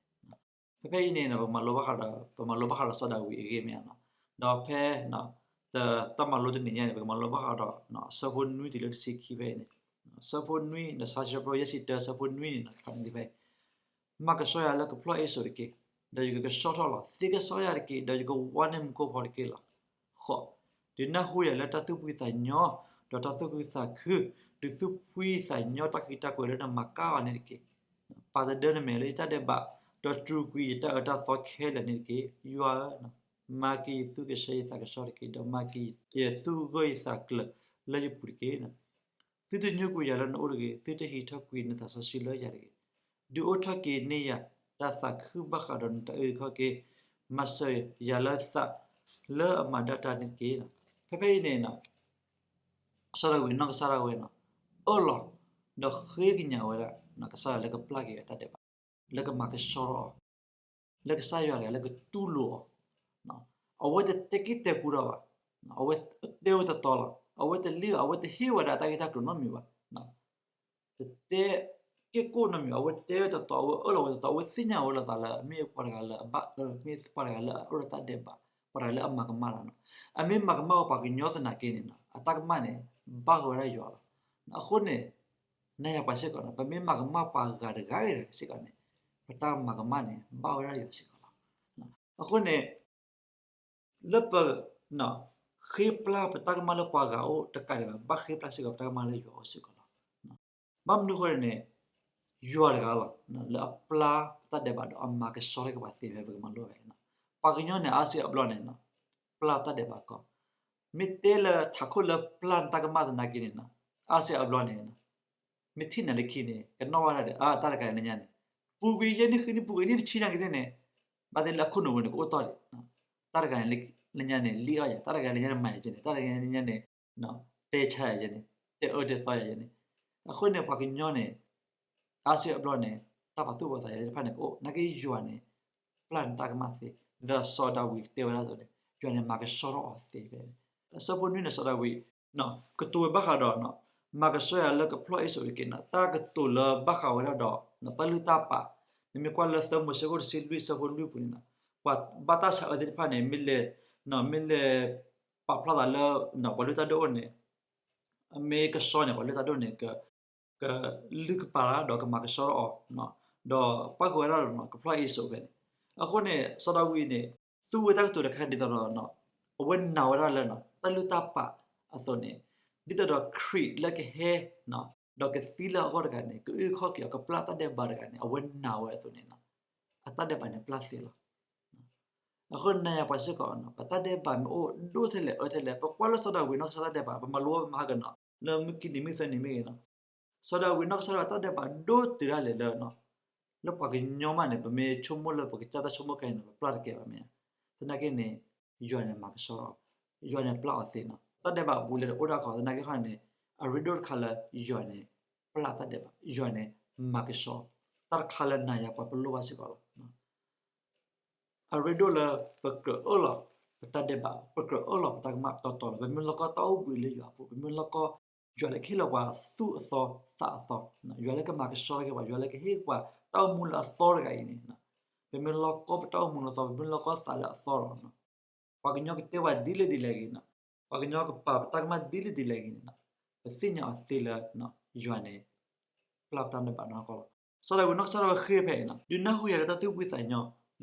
ဖဲဖဲအံၤန့ၣ် ပမၤလိဘၣ်ဃးဒီး ပမၤလိဘၣ်ဃးဒီးစီၤဒၤဝံးအဂ့ၢ်မ့ၢ်ဧါ, ဒီးဖဲ တၢ်မၤလိတနံၤညါန့ၣ် ပကမၤလိဘၣ်ဃးဒီး ဆၢဖိနွံတုၤလၢတဆံခံဖဲအံၤန့ၣ်, ဆၢဖိနွံ ဒီးဆၢဖိယဲၢ်ဆံတၢ ဆၢဖိနွံန့ၣ် ဖဲန့ၣ်ဖဲ မၤကဆှီယၤလၢကဖျီၣ်အ့စိာ်တက့ၢ်, ဒီးယကကဆှီထီၣ်လီၤ. သ့ကဆှီယၤတက့ၢ်, ဒီးယကဝါန့ၢ်မူခိၣ်ဖီတက့ၢ်လီၤ. ဃိး, ဒုးနၢ်ဟူယၤလၢတၢ်သူၣ်ဖှံသးညီ, ဒီးတၢ်သူၣ်ခုသးခု, ဒုးသူၣ်ဖှံသးညီတၢ်ဃံတၢ်ကွဲၤလၢနမၤကၢ်အီၤန့ၣ်တက့ၢ်. ပာ်သဒၢနမဲာ်လၢယတၢ်ဒဲးဘး, ဒီးတြူာ်ကွံာ်ယတၢ်အၢတၢ်သီခဲလၢာ်န့ၣ်တက့ၢ်. ယွၤဧၢ, မၤက့ၤယသူၣ်ကဆှီယသးကဆှီတက့ၢ်, ဒီးမၤက့ၤယသူၣ်ဂၢၢ်ယသးကျၢၤလၢယပူၤတက့ၢ်. သုတညိကွံာ်ယၤလၢနအိၣ်တဂ့ၤ, သုတဟံးထီၣ်ကွံာ်နသးစီဆှံလၢယၤတဂ့ၤ. ဒုးအိၣ်ထီၣ်က့ၤန့ၢ်ယၤတၢ်သးခုဘၣ်ဃးဒီးနတၢ်အုၣ်က့ၤခီၣ်က့ၤ, မၤစၢၤယၤလၢသးလၢအမၤဒၣ်တၢ်န့ၣ်တက့ၢ်. ဖဲဖဲအံၤန့ၣ် စီၤဒၤဝံးနီၢ်ကစၢ်ဒၣ်ဝဲန့ၣ် အၢၣ်လီၤ ဒီးဃ့ကညးဝဲဒၣ် ကစၢ်ယွၤလၢကပျၢ်က့ၤအတၢ်ဒဲးဘး, လၢကမၤကဆှီထီၣ်အီၤ, လၢကစၢ်ယွၤတဂၤလၢကတူၢ်လိာ်အီၤ. အဝဲတတဲက့ၢ်တဲကူထီၣ်ဘၣ်, အဝဲတဲဝဲတတီလီၤ, အဝဲတလံၣ်ဘၣ်, အဝဲတဟ့ၣ်ဝဲဒၣ်တၢ်ဂ့ၢ်တၢ်ကျိၤနီတမံၤဘၣ်. တတဲက့ၢ်ကိၣ်နီတမံၤဘၣ်, အဝဲတဲဝဲတတီ, အဝဲအၢၣ်လီၤဝဲတတီ, အဝဲသ့ၣ်ညါဝဲလိာ်သးလၢ မ့ၢ်ပှၤတဂၤလၢအဘၣ်, မ့ၢ်ပှၤတဂၤလၢအအိၣ်ဒီးတၢ်ဒဲးဘး, ပှၤတဂၤလၢအမၤကမၣ်တၢ်နီၤ. အမ့ၢ်မၤကမၣ်ဝဲပှၤကညီသနာ်က့န့ၣ် အတၢ်ကမၣ်န့ၣ် ဘၣ်ဃးဝဲဒၣ်ယွၤလီၤ. အဃိန့ၣ် နၤယၤပှၤစ့ၢ်ကီးန့ၣ် ပမ့ၢ်မၤကမၣ်ပှၤဂၤတဂၤဂ့ၤတဂၤစ့ၢ်ကီးန့ၣ် ပတၢ်မၤကမၣ်န့ၣ် ဘၣ်ဝဲဒၣ်ယွၤစ့ၢ်ကီးလီၤ. အဃိန့ၣ် လၢပ ဃ့ပျၢ်ပတၢ်ကမၣ်လၢပှၤဂၤအိၣ်တကးဒံးဘၣ်, ဘၣ်ဃ့ပျၢ်စ့ၢ်ကီးပတၢ်ကမၣ်လၢယွၤအိၣ်စ့ၢ်ကီးလီၤ. ဘၣ်မနုၤအဃိန့ၣ် ယွၤတဂၤလီၤ လၢအပျၢ်ပတၢ်ဒဲးဘးဒီးအမၤကဆှီထီၣ်က့ၤပှၤသ့ဖဲပကမၤလိဖဲန့ၣ်. ပှၤကညီန့ၣ် အါစုအါဘျီန့ၣ် ပျၢ်ပတၢ်ဒဲးဘးကီ, မ့ၢ်တဲလၢထးခိၣ်လၢပျၢ်နတၢ်ကမၣ်သနာ်က့န့ၣ် အါစုအါဘျီန့ၣ် မ့ၢ်ထံၣ်နၤလၢခံန့ၣ် ကနီၣ်ဝဲဒၣ်ဒီး အါ တၢ်တဂၤအံၤလၢညါန့ၣ် ပူၤကွံာ်ယဲၢ်နံၣ်ဃုနံၣ် ပူၤကွံာ်နံၣ်တဆံနာ်က့သ့ၣ်န့ၣ် ဘၣ်သ့ၣ်လၢအခိၣ်နူာ်ဝဲန့ၣ် ကအိၣ်တီၢ်ဒံး, တၢ်တဂၤန့ၣ်လၢညါန့ၣ် လံၣ်အီၣ်ယၤ, တၢ်တဂၤလၢညါန့ၣ် မၤယၤကဲန့ၣ်, တၢ်တဂၤလၢညါန့ၣ် တဲဆါယၤယဲန့ၣ်, တဲအၢတဲသီယၤယဲန့ၣ်. အဃိန့ၣ် ပှၤကညီန့ၣ် အါစုအါဘျီန့ၣ် တၢ်ပာ်သူၣ်ပာ်သးယၤသ့ၣ်တဖၣ်န့ၣ်ကအိၣ်, နာ်က့ယွၤန့ၣ် ပျၢ်နတၢ်ကမၣ်သ့, ဒီးစီၤဒၤဝံးတဲဝဲဒၣ်အသိးန့ၣ် ယွၤန့ၣ်မၤကဆှီထီၣ်အီၤသ့. အဆၢဖိနွံန့ၣ် စီၤဒၤဝံး ကတိၤဝဲဘၣ်ဃးဒီး မၤကဆှီယၤလၢကဖျီၣ်အ့စိာ်တက့ၢ်န့ၣ် တၢ်ကတိၤလၢဘၣ်ဃးဝဲဒၣ်ဒီး တၢ်လုၢ်တၢ်ပာ်, နမ့ၢ်ကွၢ်လၢသၢမိၤၡ့ခိၣ်တဆံလွံၢ် ဆၢဖိလွံၢ်ပူၤန့ၣ် ပှၤဘၣ်တၢ်ဆါအၢသ့ၣ်တဖၣ်န့ၣ် မ့ၢ်လဲၤ မ့ၢ်လဲၤပာ်ဖျါသးလၢ ပှၤလုၢ်တၢ်ဒိၣ်အိၣ်န့ၣ် မ့ၢ်ကဆှီန့ၣ် ပှၤလုၢ်တၢ်ဒိၣ်န့ၣ် ကလုၢ်ကပာ်ဒီးကမၤကဆှီအီၤ, ဒီးပၣ်ဃုာ်ဝဲဒၣ်ဒီး ကဖျီၣ်အ့စိာ်ဖဲန့ၣ်. အဃိန့ၣ် စီၤဒၤဝံးန့ၣ် သူဝဲတၢ်ကတိၤတခါဒ်သိးဒီး အဝဲနာ်ဝဲဒၣ်လၢ တၢ်လုၢ်တၢ်ပာ်အသိးန့ၣ် ဒ်သိးဒီးခရံာ်လၢကဟဲ ဒီးကသံလၢအဂီၢ်တဂၤန့ၣ် ကအုၣ်ခီၣ်က့ၤအီၤ ကပျၢ်တၢ်ဒဲးဘးတဂၤန့ၣ် အဝဲနာ်ဝဲအသိးန့ၣ် အတၢ်ဒဲးဘးန့ၣ်ပျၢ်သ့လီၤ. အဃိန့ၣ် နၤယၤပှၤစ့ၢ်ကီး ပတၢ်ဒဲးဘးမ့ၢ်အိၣ်ဒိၣ်ထဲလဲၣ်အၢထဲလဲၣ် ပကွၢ်လၢစီၤဒၤဝံးနီၢ်ကစၢ်တၢ်ဒဲးဘး ပမၤလိဝဲပမၤဟးဂီၤနီၤ လၢမုၢ်ခံနံၤမုၢ်သၢနံၤမ့ၢ်ဂ့ၤနီၤ စီၤဒၤဝံးနီၢ်ကစၢ်ဒၣ်ဝဲတၢ်ဒဲးဘးဒိၣ်တုၤဒၣ်လဲာ်လၢ လၢပှၤကညီမးန့ၣ် ပမ့ၢ်ဆိကမိၣ်လၢပကစၢ်တၢ်ဆိကမိၣ်ခဲအံၤန့ၣ် ပပျၢ်တကဲဘၣ်မ့ၢ်ဧါ. သနာ်က့န့ၣ် ယွၤန့ၣ်မၤကဆှီအီၤ, ယွၤန့ၣ်ပျၢ်အီၤသ့နီၤ. တၢ်ဒဲးဘးဘူးလဲၤတအိၣ်ဒၣ်ခီ သနာ်က့ခီန့ၣ် အရ့ဒိၣ်တခါလၢယွၤန့ၣ် ပျၢ်တၢ်ဒဲးဘး, ယွၤန့ၣ်မၤကဆှီ, တၢ်တခါလၢနၤယၤပှၤပလိၣ်ဘၣ်စ့ၢ်ကီးလီၤ. အရ့ဒိၣ်လၢပကြၢးအၢၣ်လီၤပတၢ်ဒဲးဘး, ပကြၢးအၢၣ်လီၤပတၢ်ကမၣ်တီတီလီၤ. ပမ့ၢ်လီၢ်ကီတၢ်အိၣ်ဘှံးလၢယွၤအပူၤ, ပမ့ၢ်လီၢ်ကီ ယွၤလၢကဟ့ၣ်လီၤပှၤသူၣ်အသီသးအသီ, ယွၤလၢကမၤကဆှီက့ၤပှၤ, ယွၤလၢကဟ့ၣ်ပှၤတၢ်အိၣ်မူလၢအသီတဂၤအံၤန့ၣ်, ပမ့ၢ်လီၢ်ကီပတၢ်အိၣ်မူလၢအသီ, ပမ့ၢ်လီၢ်ကီသးလၢအသီလီၤ. ပှၤကညီကတဲပှၤဒ်လဲၣ်ဒ်လဲၣ်ဂ့ၤ, ပှၤကညီကပာ်ပတၢ်ကမၣ်ဒ်လဲၣ်ဒ်လဲၣ်ဂ့ၤန့ၣ်, ပသ့ၣ်ညါအီၤသ့လၢ ယွၤန့ၣ် ပျၢ်ပတၢ်ဒဲးဘးနီၢ်ကီၢ်လီၤ. စီၤဒၤဝံးနီၢ်ကစၢ်ဒၣ်ဝဲဃ့ဖဲအံၤ, ဒုးနၢ်ဟူယၤလၢတၢ်သူၣ်ဖှံသးညီ,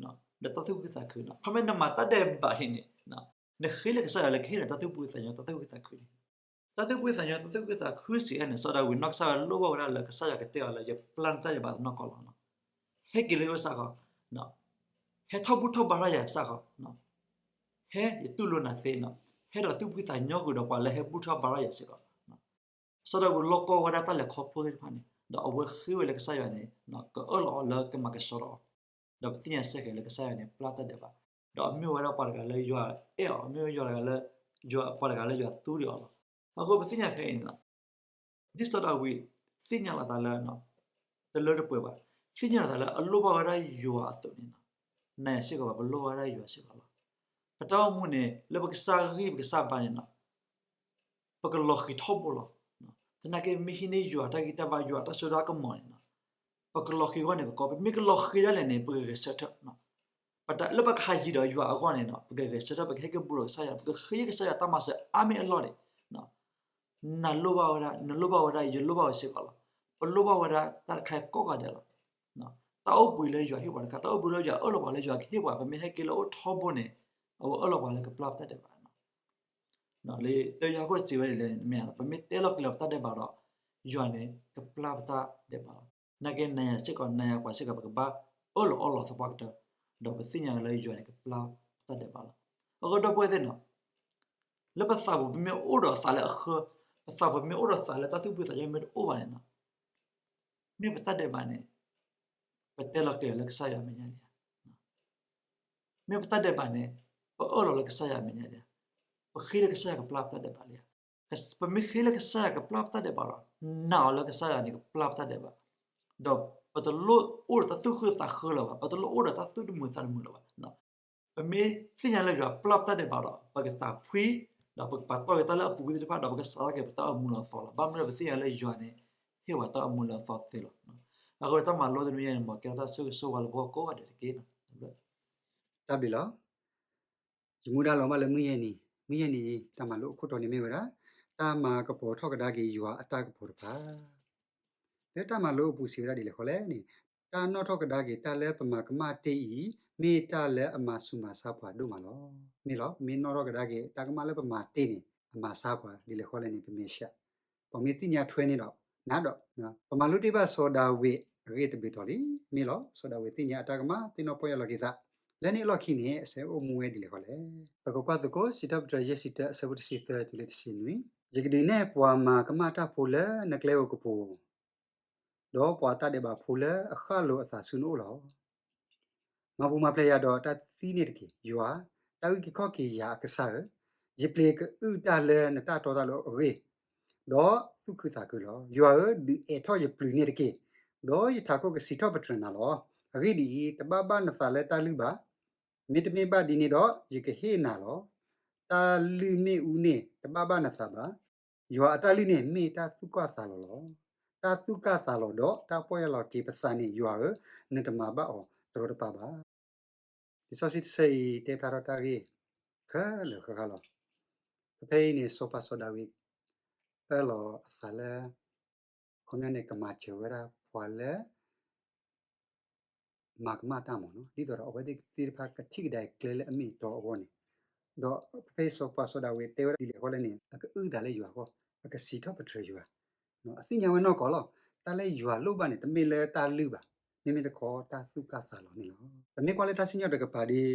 ဒီးတၢ်သူၣ်ခုသးခု, ခီမ့ၢ်နမၤတၢ်ဒဲးဘးလံန့ၣ်, နဃ့လၢကစၢ်ယွၤလၢကဟ့ၣ်နၤတၢ်သူၣ်ဖှံသးညီ တၢ်သူၣ်ခုသးခုန့ၣ်, တၢ်သူၣ်ဖှံသးညီ တၢ်သူၣ်ခုသးခုစံးအါန့ၣ် စီၤဒၤဝံးနီၢ်ကစၢ်ဒၣ်ဝဲလိၣ်ဘၣ်ဝဲဒၣ်လၢကစၢ်ယွၤကတဲအီၤလၢ ယပျၢ်နတၢ်ဒဲးဘးနီၢ်ကီၢ်လီၤ. ဟဲက့ၤလၢယအိၣ်စ့ၢ်ကီး, ဟဲထီၣ်ဘူၣ်ထီၣ်ဘါထီၣ်ယၤစ့ၢ်ကီး, ဟဲယတူၢ်လိာ်နၤသ့နီၤ, ဟဲဒီးသူၣ်ဖှံသးညီဃုာ်ဒီးပှၤလၢဟဲဘူၣ်ထီၣ်ဘါထီၣ်ယၤစ့ၢ်ကီး. စီၤဒၤဝံးလီၢ်ကီဝဲဒၣ်တၢ်လဲၤခီဖျိသ့ၣ်တဖၣ်န့ၣ်, ဒီးအဝဲဃ့ဝဲလၢကစၢ်ယွၤန့ၣ် ကအၢၣ်လီၤအီၤလၢကမၤကဆှီထီၣ်အီၤ, ဒီးပသ့ၣ်ညါစ့ၢ်ကီးလၢကစၢ်ယွၤန့ၣ် ပျၢ်တၢ်ဒဲးဘး, ဒီးအမ့ၢ်ဝဲဒၣ်ပှၤတဂၤလၢယွၤအဲၣ်အီၤ, အမ့ၢ်ဝဲဒၣ်ယွၤတဂၤလၢ ပှၤတဂၤလၢယွၤသူဒံးအီၤလီၤ. အဃိပသ့ၣ်ညါဖဲအံၤန့ၣ်လီၤ. ဒ်စီၤဒၤဝံးသ့ၣ်ညါလီၤသးလၢ တလၢတပှဲၤဘၣ်, သ့ၣ်ညါလီၤသးလၢအလိၣ်ဘၣ်ဝဲဒၣ်ယွၤအသိးန့ၣ်လီၤ. နၤယၤစ့ၢ်ကီးဘၣ် ပလိၣ်ဘၣ်ဝဲဒၣ်ယွၤစ့ၢ်ကီးလီၤ. ပတၢ်အိၣ်မူန့ၣ် လၢပကစၢ်ဂံၢ်ပကစၢ်ဘါန့ၣ်လီၤ. ပကလီၤဃံၤထီဘိလီၤ. သနာ်က့ ပမ့ၢ်ဟံးန့ၢ်ယွၤတၢ်ဂံၢ်တၢ်ဘါ ယွၤတၢ်စိတၢ်ကမီၤန့ၣ်လီၤ. ပကလီၤဃံၤအဂီၢ်န့ၣ် ကကီ, ပမ့ၢ်ကလီၤဃံၤဒၣ်လဲာ်န့ၣ် ပကဂဲၤဆၢထၢၣ် လၢပကဟးယံၤဒီးယွၤအဂီၢ်န့ၣ်လီၤ, ပကဂဲၤဆၢထၢၣ် ပကဟဲက့ၤဘူးဒီးကစၢ်ယွၤ, ပကဃ့ကစၢ်ယွၤတၢ်မၤစၢၤအါမံၤအလီၢ်န့ၣ်, နၤလိၣ်ဘၣ်ဝဲဒၣ်, နလိၣ်ဘၣ်ဝဲဒၣ်, ယလိၣ်ဘၣ်ဝဲစ့ၢ်ကီးလီၤ. ပလိၣ်ဘၣ်ဝဲဒၣ်တၢ်တခါကိးဂၤဒဲးလီၤ. တၢ်အိၣ်ဘှံးလၢယွၤဟ့ၣ်ပှၤတခါ, တၢ်အိၣ်ဘှံးလၢယွၤအၢၣ်လီၤပှၤလၢယွၤကဟ့ၣ်ပှၤ, ပမ့ၢ်ဟဲက့ၤလၢအိၣ်ထီဘိန့ၣ် အဝဲအၢၣ်လီၤပှၤလၢကပျၢ်ပတၢ်ဒဲးဘးလီၤ. လံာ်တၢယိၤဟၣ်ခိၣ်စံးဝဲဒ်လဲၣ်န့ၣ် မ့ၢ်ပမ့ၢ်တဲလီၤကျဲၤလီၤပတၢ်ဒဲးဘးဒီး ယွၤန့ၣ် ကပျၢ်ပတၢ်ဒဲးဘးလီၤ. နာ်က့နၤယၤစ့ၢ်ကီး နၤယၤပှၤစ့ၢ်ကီး ပကဘၣ်အၢၣ်လီၤအီလီၤသပှၢ်ကတၢၢ်, ဒီးပသ့ၣ်ညါလၢယွၤန့ၣ် ကပျၢ်ပတၢ်ဒဲးဘးလီၤ. အဃိဒီပုၢ်ဝဲၢ်သ့ၣ်နီၤ, လၢပသးပူၤပမ့ၢ်အိၣ်ဒီးသးလၢအဃၢ, ပသးပူၤမ့ၢ်အိၣ်ဒီးသးလၢတၢ်သူၣ်ဖှံသးညီမ့ၢ်တအိၣ်ဘၣ်န့ၣ်နီၤ, မ့ၢ်ပတၢ်ဒဲးဘးန့ၣ် ပတဲလီၤကျဲၤလၢကစၢ်ယွၤအမဲာ်ညါလံဧါ. မ့ၢ်ပတၢ်ဒဲးဘးန့ၣ် ပအၢၣ်လီၤလၢကစၢ်ယွၤအမဲာ်ညါလံဧါ. ပဃ့လၢကစၢ်ယွၤကပျၢ်ပတၢ်ဒဲးဘးလံဧါ. ပမ့ၢ်ဃ့လၢကစၢ်ယွၤကပျၢ်ပတၢ်ဒဲးဘးဒီး နာ်အီၤလၢကစၢ်ယွၤန့ၣ်ကပျၢ်ပတၢ်ဒဲးဘး, ဒီးပတလိၣ်အိၣ်ဒီးတၢ်သူၣ်ဃၢသးဃၢလၢၤဘၣ်, ပတလိၣ်အိၣ်ဒီးတၢ်သူၣ်တမုာ်သးတမုာ်လၢၤဘၣ်. ပမ့ၢ်သ့ၣ်ညါလၢယွၤပျၢ်ပတၢ်ဒဲးဘးဒီး ပကသးဖှံ, ဒီးပကပာ်တီၢ်က့ၤတၢ်လၢအပူၤကွံာ်သ့ၣ်တဖၣ် ဒီးပကစးထီၣ်က့ၤပတၢ်အိၣ်မူလၢအသီလီၤ. ဘၣ်မနုၤဒီးပသ့ၣ်ညါလၢယွၤန့ၣ် ဟ့ၣ်ဝဲတၢ်အိၣ်မူလၢအသီသ့လီၤ. အဃိတၢ်မၤလိတနွံညါန့ၣ် မ်ကဲထီၣ်တၢ်ဆိၣ်ဂ့ၤဆိၣ်ဝါလၢပဂီၢ်ကိးဂၤဒဲးတက့ၢ်. တၢ်ဘျုးလီၤ. ယမူဒါလီၤဘၣ်လၢမုၢ်ယဲၢ်နံၤ, မုၢ်ယဲၢ်နံၤ တၢ်မၤလိအခိၣ်တီန့ၣ်မ့ၢ်ဝဲဒၣ် တၢ်မၤကပီၤထီၣ်ကဒါက့ၤယွၤအတၢ်ကပီၤတဖၣ် လၢတၢ်မၤလိအပူၤစံးဝဲဒၣ်ဒ်လဲၣ်ဃီလဲၣ်န့ၣ်, တၢ်နီၣ်ထီၣ်ကဒါက့ၤတၢ်လၢပမၤကမၣ်တ့ၢ်အံၤ မ့ၢ်တၢ်လၢအမၤဆူးမၤဆါပှၤဒိၣ်မးလီၤ. မ့ၢ်လီၤ, ပမ့ၢ်နီၣ်ထီၣ်ကဒါက့ၤတၢ်ကမၣ်လၢပမၤတ့ၢ်န့ၣ် အမၤဆါပှၤဒ်လဲၣ်ဃီလဲၣ်န့ၣ် ပမဲာ်ဆှး, ပှၤမ့ၢ်သ့ၣ်ညါထွဲန့ၣ်ဒီး နးဒီး ပမၤလိတ့ၢ်ဘၣ်စီၤဒၤဝံးအဂ့ၢ်တဘျုးတီၤလံ. မ့ၢ်လီၤ, စီၤဒၤဝံးသ့ၣ်ညါအတၢ်ကမၣ် သ့ၣ်နီၣ်ပီၢ်ယၢ်လီၤက့ၤသး, လၢန့ၣ်အလီၢ်ခံန့ၣ် အဆၢအိၣ်မူဝဲဒ်လဲၣ်ဃီလဲၣ်. ပကကွၢ်သကိး စံးထီၣ်ပတြၢၤ ယဲၢ်ဆံတၢ အဆၢဖိတဆံသၢတုၤလၢတဆံနွံ, ယကဒုးနဲၣ်ပှၤမၤကမၣ်တၢ်ဖိလၢနကျဲဧိၤကပူၤ ဒီးပှၤတၢ်ဒဲးဘးဖိလၢအဃၣ်လိာ်အသးဆူနအိၣ်လီၤ. မၤပူၤမၤဖျဲးယၤဒီးတၢ်သံန့ၣ်တက့ၢ်. ယွၤ, တၢ်အုၣ်က့ၤခီၣ်က့ၤယၤအကစၢ်ဧၢ, ယပျ့ၤကအုၣ်တၢ်လၢနတၢ်တီတၢ်လိၤအဂ့ၢ်, ဒီးသူၣ်ခုသးခုလီၤ. ယွၤဧၢ, ဒုးအဲးထီၣ်ယပျုၤန့ၣ်တက့ၢ်, ဒီးယထးခိၣ်ကစံးထီၣ်ပတြၢၤနၤလီၤ. အဂ့ၢ်ဒ်အံၤ, တဘၣ်ဘၣ်နသးလၢတၢ်လုၢ်ဘၣ်. မ့တမ့ၢ်ဘၣ်ဒ်န့ၣ်ဒီး ယကဟ့ၣ်နၤလီၤ. တၢ်လုၢ်မ့ၣ်အူန့ၣ် တဘၣ်ဘၣ်နသးဘၣ်. ယွၤအတၢ်လုၢ်န့ၣ် မ့ၢ်တၢ်သူၣ်ကၢ်သးလီၤလီၤ. တၢ်သူၣ်ကၢ်သးလီၤဒီးတၢ်ပီၢ်ယၢ်လီၤက့ၤပသးန့ၣ် ယွၤဧၢ, နတမၤဘၣ်အီၤတရီတပါဘၣ်. လံာ်စီဆှံတဆၢအံၤ တဲဖျါထီၣ်တၢ်ဂ့ၢ်ခဲလၢာ်ဃၣ်ဃၣ်လီၤ. ဖဲဖဲအံၤန့ၣ် စီၤပၤစီၤဒၤဝံး အၢၣ်လီၤအသးလၢ ခီပညီန့ၣ် ကမၤစၢၤဝဲဒၣ်ပှၤလၢ မၤကမၣ်တၢ်မ့ၢ်နီၤ, ဒ်သိးဒီးအဝဲသ့ၣ်သ့ၣ်တဖၣ်ကထံၣ်ကဒါအံၤကျဲလၢအမ့ၢ်အတီအဂီၢ်န့ၣ်, ဒီးဖဲစီၤပၤစီၤဒၤဝံးတဲဝဲဒၣ်ဒ်လဲၣ်ဃီလဲၣ်န့ၣ် အကအုၣ်သးလၢယွၤအဂီၢ်, အကစံးထီၣ်ပတြၢၤယွၤ, အသ့ၣ်ညါဝဲနီၢ်ကီၢ်လီၤ. တၢ်လၢယွၤလိၣ်ဘၣ်န့ၣ် တမ့ၢ်လၢတၢ်လုၢ်ဘၣ်, မ့မ့ၢ်တခီတၢ်သူၣ်ကၢ်သးလီၤန့ၣ်လီၤ. ပမ့ၢ်ကွၢ်လၢတၢ်စံၣ်ညီၣ်တကပၤဒီး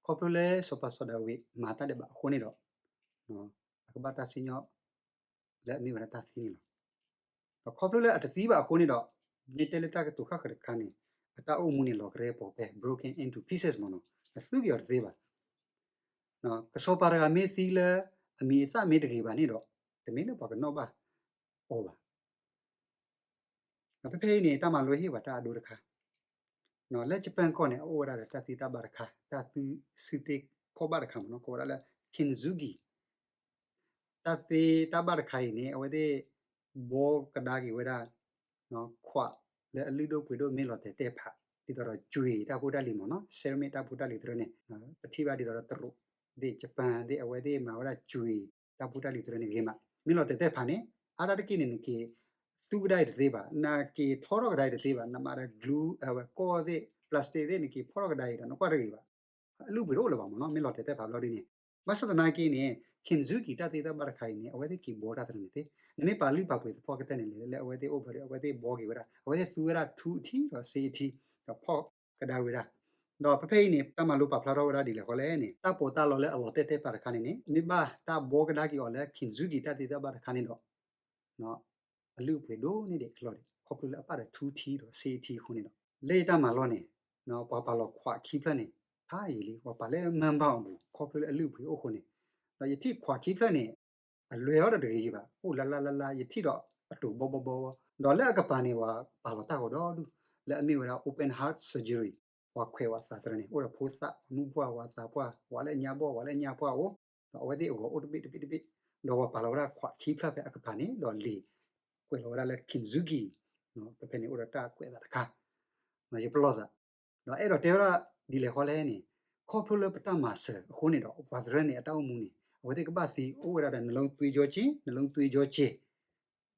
ခီဖျိလၢစီၤပၤစီၤဒၤဝံးမၤတၢ်ဒဲးဘးအဃိန့ၣ်ဒီး အကဘၣ်တၢ်စံၣ်ညီၣ် လၢအမ့ၢ်ဝဲဒၣ်တၢ်သံန့ၣ်လီၤ. ဒီးခီဖျိလၢအတသံဘၣ်အဃိန့ၣ်ဒီး မ့ၢ်တဲလၢတၢ်ကတိၤဃၣ်ဃၢၤတခါန့ၣ် အတၢ်အိၣ်မူန့ၣ် လီၤကရဲပိာ်ပဲ broken into pieces မ့ၢ်နီၤ, အသူက့ၤအီၤတသ့ဘၣ်. ကစီၤပၤတဂၤမ့ၢ်သံလၢ အမံၤအသၣ်မ့ၢ်တဂ့ၤဘၣ်န့ၣ်ဒီး တမ့ၢ်လၢပှၤကနီၣ်ဘၣ်အီၤဘၣ်. ဖဲဖဲအံၤန့ၣ် တၢ်မၤလိဟ့ၣ်ပှၤတၢ်အဒိတခါ, လၢ Japan ကီၢ်န့ၣ် အအိၣ်ဝဲဒၣ်ဒီးတၢ်သ့တၢ်ဘၣ်တခါ, တၢ်သုး စုသ့ၣ်ခီၣ်ဘၣ်တခါမ့ၢ်နီၤ, ကိးဝဲဒၣ်လၢ kintsugi. တၢ်သ့တၢ်ဘၣ်တခါအံၤန့ၣ် အဝဲသ့ၣ်ဘှီကဒါက့ၤဝဲဒၣ် ခွးလၢအလုၢ်ဒိၣ်ပှ့ၤဒိၣ်မ့ၢ်လီၤတဲာ်တဲာ်ဖး, ဒ်သိးဒီး ကြွေ တၢ်ဖိတၢ်လံၤမ့ၢ်နီၤ, ceramic တၢ်ဖိတၢ်လံၤတရၢန့ၣ်, ပထံၣ်ဘၣ်ဒ်သိးဒီး တရူးသ့ၣ် Japan သ့ၣ် အဝဲသ့ၣ်မၤဝဲဒၣ် ကြွေ တၢ်ဖိတၢ်လံၤတရၢန့ၣ်ဂ့ၤမး, မ့ၢ်လီၤတဲာ်တဲာ်ဖးန့ၣ် အါဒၣ်တက့ၢ်န့ၣ် နက့ၤသူကဒါအံၤတသ့ဘၣ်, နက့ၤထီထီၣ်ကဒါအံၤတသ့ဘၣ်, နမၤဒီး glue အဝဲကီၢ်သ့ၣ် plastic သ့ၣ် နက့ၤဖီထီၣ်ကဒါအံၤဒီး နကွၢ်တဂ့ၤဘၣ်. အလုၢ်အပှ့ၤတအိၣ်လၢၤဘၣ်မ့ၢ်နီၤ, မ့ၢ်လီၤတဲာ်တဲာ်ဖးဘျီဒ်န့ၣ်. ဘၣ်ဆၣ်သနာ်က့န့ၣ် kintsugi တၢ်သ့တၢ်ဘၣ်တခါအံၤန့ၣ် အဝဲသ့ၣ်က့ၤဘှီတၢ်သရၣ်န့ၣ်သ့, နမ့ၢ်ပာ်လုၢ်ပာ်ပှ့ၤသပှၢ်ကတၢၢ်န့ၣ် လၢအဝဲသ့ၣ်အိၣ်ဘျီဒီး အဝဲသ့ၣ်ဘှီက့ၤဝဲဒၣ်, အဝဲသ့ၣ်သူဝဲဒၣ်ထူအထံဒီးစ့အထံ, ဒီးဖီၣ်ကဒါဝဲဒၣ်. ဒီးဖဲဖဲအံၤန့ၣ် တၢ်မၤလိပာ်ဖျါထီၣ်ဝဲဒၣ်ဒ်လဲၣ်ဃီလဲၣ်န့ၣ် တၢ်ပီးတၢ်လီလၢအလီၤတဲာ်တဲာ်ဖးတခါန့ၣ်န့ၣ် မ့ၢ်ဘၣ်တၢ်ဘှီကဒါက့ၤအီၤလၢ kintsugi တၢ်သ့တၢ်ဘၣ်တခါန့ၣ်ဒီး အလုၢ်အပှ့ၤဒိၣ်န့ၢ်ဒံးအလီၢ်ဒံး ခီဖျိလၢအပာ်ဒီးထူထံဒီးစ့ထံအဃိန့ၣ်ဒီး လၢယတၢ်မၤလိန့ၣ် ပှၤပာ်လီၤခွးခံဖျၢၣ်န့ၣ် ဖးယံာ်လံ ပှၤပာ်လၢမၢဘၣ်အီၤပူၤ ခီဖျိလၢအလုၢ်အပှ့ၤအိၣ်အဃိန့ၣ် ဒီးယထံၣ်ခွးခံဖျၢၣ်န့ၣ် အလွဲၤအီၤဒီးတဂ့ၤယံၤဘၣ် အိၣ်လါလါလါလါ ယထံၣ်ဒီးအတိၤဘီဘီဘီ ဒီးလၢအကပၤန့ၣ် ပှၤပာ်လီၤတၢ်ဂီၤဒီဒူၣ် လၢအမ့ၢ်ဝဲဒၣ် open heart surgery ပှၤခွဲးဝဲသးသရၢန့ၣ် အိၣ်ဒီးဖိသၣ် မုၣ်ပှၢ်ဝဲသးပှၢ် ဝဲလၢညါဘီၣ် ဝဲလၢညါပှၢ်အိၣ် ဒီးအဝဲသ့ၣ်အဂီၤအိၣ်တဘ့ၣ်တဘ့ၣ်တဘ့ၣ် ဒီးပှၤပာ်လီၤဝဲဒၣ်ခွးခံဖျၢၣ်ဖဲအကပၤန့ၣ် ဒီးလံာ်ကွဲးလီၤဝဲဒၣ်လၢ kintsugi ဖဲဖဲန့ၣ်အိၣ်ဒီးတၢ်ကွဲးအသးတခါ ယပလီၢ်သး ဒီးအဲၣ်ဒိးတဲဝဲဒၣ်ဒ်လဲၣ်ဃီလဲၣ်န့ၣ် ခီဖျိလၢပတၢ်မၤစၢၤအဃိန့ၣ်ဒီး ပှၤသရၢန့ၣ် အတၢ်အိၣ်မူန့ၣ် အဝဲသ့ၣ်ကဘၣ်သံအိၣ်ဝဲဒၣ်ဒီး နလုံးသွေးကြောကျဉ် နလုံးသွေးကြောကျဉ်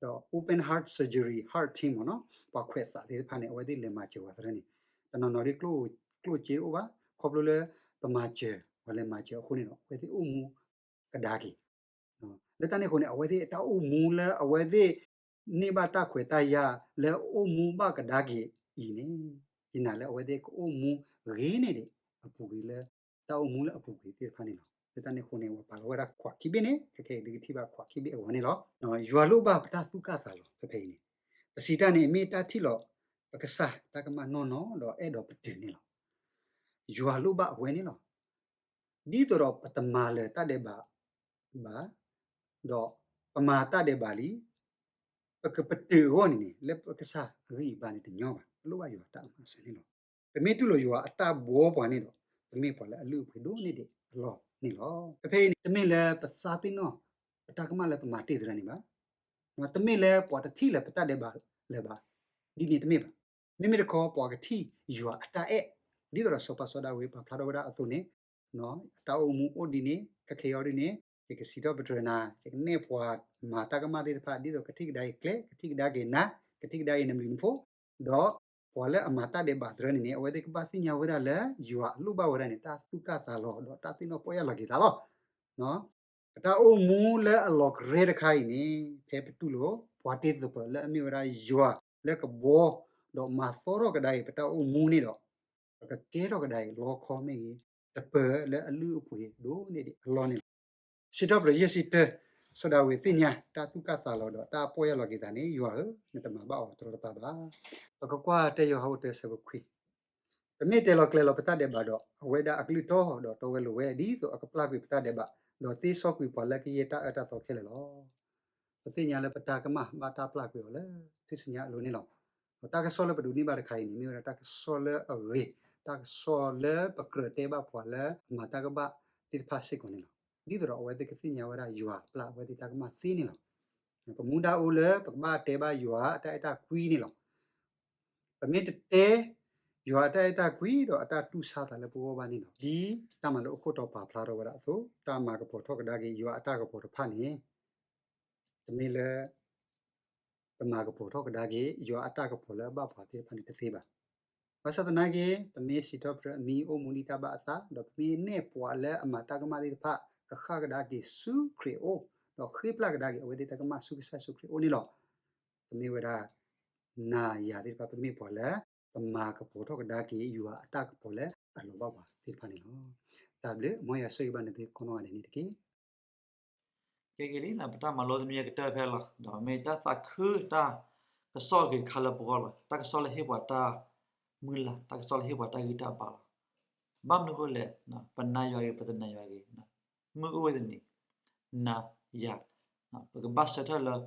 ဒီး open heart surgery heart team မ့ၢ်နီၤ ပှၤခွဲးသးသ့ၣ်တဖၣ်န့ၣ် အဝဲသ့ၣ်လဲၤမၤစၢၤပှၤသရၢန့ၣ် တနီၤနီၤဒ်ကျိၣ်စ့တအိၣ်ဘၣ် ခီဖျိလၢ ပမၤစၢၤ ပှၤလဲၤမၤစၢၤအဃိန့ၣ်ဒီး အဝဲသ့ၣ်အိၣ်မူကဒါက့ၤ လၢတၢ်န့ၣ်အဃိန့ၣ် အဝဲသ့ၣ်အတၢ်အိၣ်မူလၢအဝဲသ့ၣ် န့ၢ်ဘၣ်တၢ်ခွဲးတၢ်ယာ်လၢအအိၣ်မူဘၣ်ကဒါက့ၤအံၤန့ၣ်, ယနာ်လၢအဝဲသ့ၣ်ကအိၣ်မူဂ့ၤန့ၢ်ဒံးအပူၤကွံာ်လၢ တၢ်အိၣ်မူလၢအပူၤကွံာ်သ့ၣ်တဖၣ်န့ၣ်လီၤ. လၢတၢ်န့ၣ်အဃိန့ၣ် ပှၤပာ်လီၤဝဲဒၣ်ခွးခံဘ့ၣ်န့ၣ် ခဲခဲအံၤဒုးကထံၣ်ဘၣ်ခွးခံဘ့ၣ်အဂီၢ်န့ၣ်လီၤ. ယွၤလိၣ်ဘၣ်ပတၢ်သူၣ်ကၢ်သးလီၤ ဖဲဖဲအံၤန့ၣ်, ပစံးတၢ်န့ၣ် မ့ၢ်တၢ်ထံၣ်လီၤပကစၢ်တၢ်ကမၣ်နီၢ်နီၢ် ဒီးအဲၣ်ဒိးပတုာ်န့ၣ်လီၤ. ယွၤလိၣ်ဘၣ်အဝဲန့ၣ်လီၤ. ဒ်သိးဒီးပတမၤလၢၤတၢ်ဒဲးဘးဘၣ်, ဒီးပမၤတၢ်ဒဲးဘးလံ, ပကပတုာ်အဂီၢ်န့ၣ်န့ၣ် လၢပကစၢ်အဂံၢ်အဘါန့ၣ်တညီဘၣ်. ပလိၣ်ဘၣ်ယွၤတၢ်မၤစၢၤန့ၣ်လီၤ. ပမ့ၢ်တူၢ်လိာ်ယွၤအတၢ်ဘှီပှၤန့ၣ်ဒီး ပမ့ၢ်ပှၤလၢအလုၢ်အပှ့ၤဒိၣ်န့ၢ်ဒံးအလီၢ်န့ၣ်လီၤ. ဖဲဖဲအံၤန့ၣ် တမ့ၢ်လၢပသးပ့ၤနီၣ် ပတၢ်ကမၣ်လၢပမၤတ့ၢ်သရၣ်န့ၣ်ဘၣ်. တမ့ၢ်လၢပှၤတထံၣ်လၢၤပတၢ်ဒဲးဘးလၢၤဘၣ်. ဒ်န့ၣ်တမ့ၢ်ဘၣ်. မ့မ့ၢ်တခီ ပှၤကထံၣ်ယွၤအတၢ်အဲၣ် ဒ်သိးဒီးစီၤပၤစီၤဒၤဝံးပာ်ဖျါထီၣ်ဝဲဒၣ်အသိးန့ၣ်, အတၢ်အိၣ်မူအိၣ်ဒ်န့ၣ် ခဲခဲအံၤဒ်န့ၣ်, ယကစံးထီၣ်ပတြၢၤနၤ, ယကနဲၣ်ပှၤမၤတၢ်ကမၣ်သ့ၣ်တဖၣ် ဒ်သိးကထံၣ်ကဒါက့ၤကျဲ, ကထံၣ်ကဒါက့ၤနၤ, ကထံၣ်ကဒါက့ၤနဘျုးနဖှိၣ်, ဒီးပှၤလၢအမၤတၢ်ဒဲးဘးသရၣ်န့ၣ်န့ၣ် အဝဲသ့ၣ်ကဘၣ်သ့ၣ်ညါဝဲဒၣ်လၢယွၤအလိၣ်ဘၣ်ဝဲဒၣ်န့ၣ် တၢ်သူၣ်ကၢ်သးလီၤ ဒီးတၢ်သ့ၣ်နီၣ်ပီၢ်ယၢ်လီၤက့ၤသးလီၤ. ပတၢ်အိၣ်မူလၢအလီၤကရဲတခါအံၤန့ၣ် ဖဲပတူၢ်လိာ် ပှၤတ့သပၢၤလၢအမ့ၢ်ဝဲဒၣ်ယွၤလၢကဘှီ ဒီးမၤသီထီၣ်ကဒါအံၤ ပတၢ်အိၣ်မူန့ၣ်ဒီး ပကကဲထီၣ်ကဒါအံၤ လီခီမ့ၢ်ဂ့ၤ, တပၢၤလၢအလုၢ်အပှ့ၤဒိၣ်န့ၢ်ဒံးအလီၢ်န့ၣ်လီၤ. စံးထီၣ်ပတြၢၤယဲၢ်ဆံတၢ, စီၤဒၤဝံးသ့ၣ်ညါ တၢ်သူၣ်ကၢ်သးလီၤဒီးတၢ်ပီၢ်ယၢ်လီၤက့ၤသးန့ၣ် ယွၤဧၢ, နတမၤဘၣ်အီၤတရီတပါဘၣ်. ပကကွၢ်တၢယိၤဟၣ်အိၣ်တၢ ဆၢဖိခွံ, ပမ့ၢ်တဲလီၤကျဲၤလီၤပတၢ်ဒဲးဘးဒီး အဝဲဒၣ်အကလုၢ်တီဒီးတီဝဲလိၤဝဲ ဒ်သိးအကပျၢ်ကွံာ်ပတၢ်ဒဲးဘး, ဒီးသ့စီကွံာ်ပှၤလၢကယဲၢ်တၢ်အၢတၢ်သီခဲလၢာ်လီၤ. ပသ့ၣ်ညါလၢပတၢ်ကမၣ်ဘၣ်တၢ်ပျၢ်ကွံာ်အီၤလၢထူၣ်စုညါအလိၤန့ၣ်လီၤ. ဒီးတၢ်ကစီၣ်လၢပဒိးန့ၢ်ဘၣ်တခါအံၤန့ၣ် မ့ၢ်ဝဲဒၣ်တၢ်ကစီၣ်လၢအဂ့ၤ, တၢ်ကစီၣ်လၢပကြၢးတဲဘၣ်ပှၤလၢအမၤတၢ်ကမၣ်သ့ၣ်တဖၣ်စ့ၢ်ကီးန့ၣ်လီၤ. ဒ်သိးဒီးအဝဲသ့ၣ်ကသ့ၣ်ညါဝဲဒၣ်ယွၤပျၢ်အဝဲသ့ၣ်တၢ်ကမၣ်သ့န့ၣ်လီၤ. ပမူဒါအိၣ်လၢပကဘၣ်တဲဘၣ်ယွၤအတၢ်အဲၣ်တၢ်ကွံန့ၣ်လီၤ. ပမ့ၢ်တတဲ ယွၤအတၢ်အဲၣ်တၢ်ကွံဒီးအတၢ်တူၢ်ဆါသးလၢပဂီၢ်ဘၣ်န့ၣ်လီၤ. ဒ်တၢ်မၤလိအခိၣ်တီပာ်ဖျါထီၣ်ဝဲဒၣ်အသိး တၢ်မၤကပီၤထီၣ်ကဒါက့ၤယွၤအတၢ်ကပီၤတဖၣ်န့ၣ် တမ့ၢ်လၢ ပမၤကပီၤထီၣ်ကဒါက့ၤ ယွၤအတၢ်ကပီၤလၢအဘၣ်ပှၤသ့ၣ်တဖၣ်န့ၣ်တသ့ဘၣ်. ဘၣ်ဆၣ်သနာ်က့ ပမ့ၢ်စံးထီၣ်ပတြၢၤအမံၤ အိၣ်မူဒ်တၢ်ဘၣ်အသး ဒီးပမ့ၢ်နဲၣ်ပှၤလၢအမၤတၢ်ကမၣ်သ့ၣ်တဖၣ် ကဃၣ်ကဒါက့ၤဆူခရံာ်အအိၣ် ဒီးဃ့ပျၢ်ကဒါက့ၤအဝဲသ့ၣ်တၢ်ကမၣ်ဆူကစၢ်ယ့ၣ်ၡူးခရံာ်အအိၣ်န့ၣ်လီၤ. ပမ့ၢ်ဝဲဒၣ် နၤယၤသ့ၣ်တဖၣ် ပမ့ၢ်ပှၤလၢ ပမၤကပီၤထီၣ်ကဒါက့ၤ ယွၤအတၢ်ကပီၤလၢအလီၤဘၣ်ပှၤသ့ၣ်တဖၣ်န့ၣ်လီၤ. တၢ်ဘျုး မ်ယွၤဆိၣ်ဂ့ၤဘၣ်နသုကိးနီၢ်ဂၤဒဲးန့ၣ်တက့ၢ်. ကဲဂ့ၤလံ ပတၢ်မၤလိတနွံအကတၢၢ်ဖဲလီၤ. ဒီးမ့ၢ်တၢ်သးခု တၢ်ကစီၣ်အဂ့ၤတခါလၢပဂီၢ်လီၤ. တၢ်ကစီၣ်လၢဟ့ၣ်ပှၤတၢ်မုၢ်လၢ်, တၢ်ကစီၣ်လၢဟ့ၣ်ပှၤတၢ်ဂံၢ်တၢ်ဘါလီၤ. ဘၣ်မနုၤအဃိလဲၣ်, ပနာ်ယွၤဂ့ၤ ပတနာ်ယွၤဂ့ၤ, မုၢ်အိၣ်ဝဲသနံၤ နၤယၤ ပကဘၣ်ဆၢထၢၣ်လၢ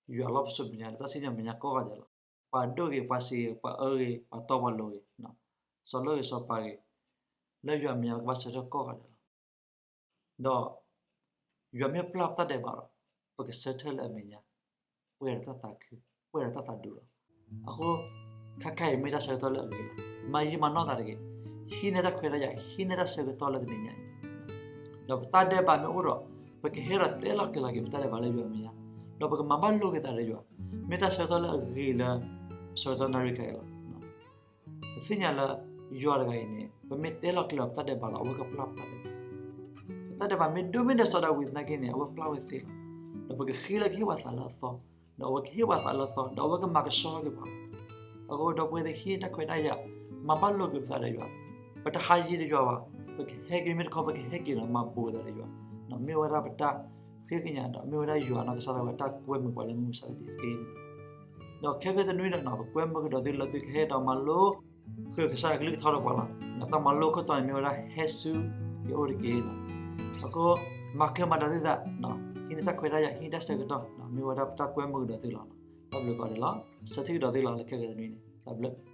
ယွၤလီၢ်ပစိာ်မဲာ်ညါ လၢတၢ်စံၣ်ညီၣ်မဲာ်ညါကိးဂၤဒဲးလီၤ. ပှၤဒိၣ်ဂ့ၤ ပှၤစံးဂ့ၤ ပှၤအၢဂ့ၤ ပှၤတီပှၤလိၤဂ့ၤ, စီၤလၢဂ့ၤစီၤပၤဂ့ၤ, လၢယွၤမဲာ်ညါ ပကဘၣ်ဆၢထၢၣ်ကိးဂၤဒဲးလီၤ. ဒီး ယွၤမ့ၢ်ပျၢ်ပတၢ်ဒဲးဘးဒီး ပကဆၢထၢၣ်လၢအမဲာ်ညါ, ပှဲၤဒီးတၢ်သးခု, ပှဲၤဒီးတၢ်သးဒူလီၤ. အဃိ ခါခါအံၤမ့ၢ်တၢ်ဆၢကတီၢ်လၢအဂ့ၤလီၤ. မၤယံာ်မၤနီၢ်သးတဂ့ၤ, ဟံးန့ၢ်တၢ်ခွဲးတၢ်ယာ်, ဟံးန့ၢ်တၢ်ဆၢကတီၢ်လၢတနံၤညါအံၤ, ဒီးပတၢ်ဒဲးဘးမ့ၢ်အိၣ်ဒီး ပကဟဲဒီးတဲလီၤကျဲၤလီၤက့ၤပတၢ်ဒဲးဘးလၢယွၤမဲာ်ညါ, ဒီးပကမၤဘၣ်လိာ်က့ၤသးဒီးယွၤ, မ့ၢ်တၢ်ဆၢကတီၢ်လၢအဂ့ၤလၢ ဆၢကတီၢ်နၣ်ရံၣ်ခဲအံၤလီၤ. ပသ့ၣ်ညါလၢ ယွၤတဂၤအံၤန့ၣ် ပမ့ၢ်တဲလီၤကျဲၤလီၤပတၢ်ဒဲးဘးလီၤ အဝဲကပျၢ်ပတၢ်ဒဲးဘး, ပတၢ်ဒဲးဘးမ့ၢ်ဒိၣ်မ့ၢ်ဒဲးစီၤဒၤဝံးသနာ်က့န့ၣ် အဝဲပျၢ်ဝဲသ့လီၤ. ဒီးပကဃ့လၢကဟ့ၣ်ပှၤသးလၢအသီ, ဒီးအဝဲကဟ့ၣ်ပှၤသးလၢအသီ ဒီးအဝဲကမၤကဆှီက့ၤပှၤလီၤ. အဃိဒီပုၢ်ဝဲၢ်သ့ၣ် ဟံးန့ၢ်တၢ်ခွဲးတၢ်ယာ်, မၤဘၣ်လိာ်က့ၤပသးဒီးယွၤ, ပတဟးယံၤဒီးယွၤဘၣ်, ပကဟဲက့ၤမ့ၢ်တခီ ပကဟဲက့ၤဒီးမၤဘူးသးဒီးယွၤ, မ့ၢ်ဝဲဒၣ်ပတၢ်ဃ့ကညးဒီး မ့ၢ်ဝဲဒၣ်ယွၤနီၢ်ကစၢ်ဒၣ်ဝဲတၢ်ကွဲမုာ်ပှၤလၢမုၢ်မဆါတနံၤတက့ၢ်. ဒီးခဲကနံၣ်တနွံဒီး ပကွဲမုာ်ကဒီးသုလၢသုကဟဲဒီးမၤလိ ဃုာ်ကစၢ်အကလုၢ်ကထါဒီးပှၤလီၤ. တၢ်မၤလိခိၣ်တီန့ၣ် မ့ၢ်ဝဲဒၣ်ဟဲဆူယအိၣ်တက့ၢ်. အဃိ မၤချ့မၤဒၣ်သုသး, ဟံးန့ၢ်တၢ်ခွဲးတၢ်ယာ် ဟံးန့ၢ်တၢ်ဆၢကတီၢ်, မ့ၢ်ဝဲဒၣ်ပတၢ်ကွဲမုာ်ကဒီးသုလီၤ. တၢ်ဘျုးကိးဂၤဒဲးလီၤ. ဆၢထံၣ်ကဒီးသုလီၤ လၢခဲကနွံန့ၣ် တၢ်ဘျုး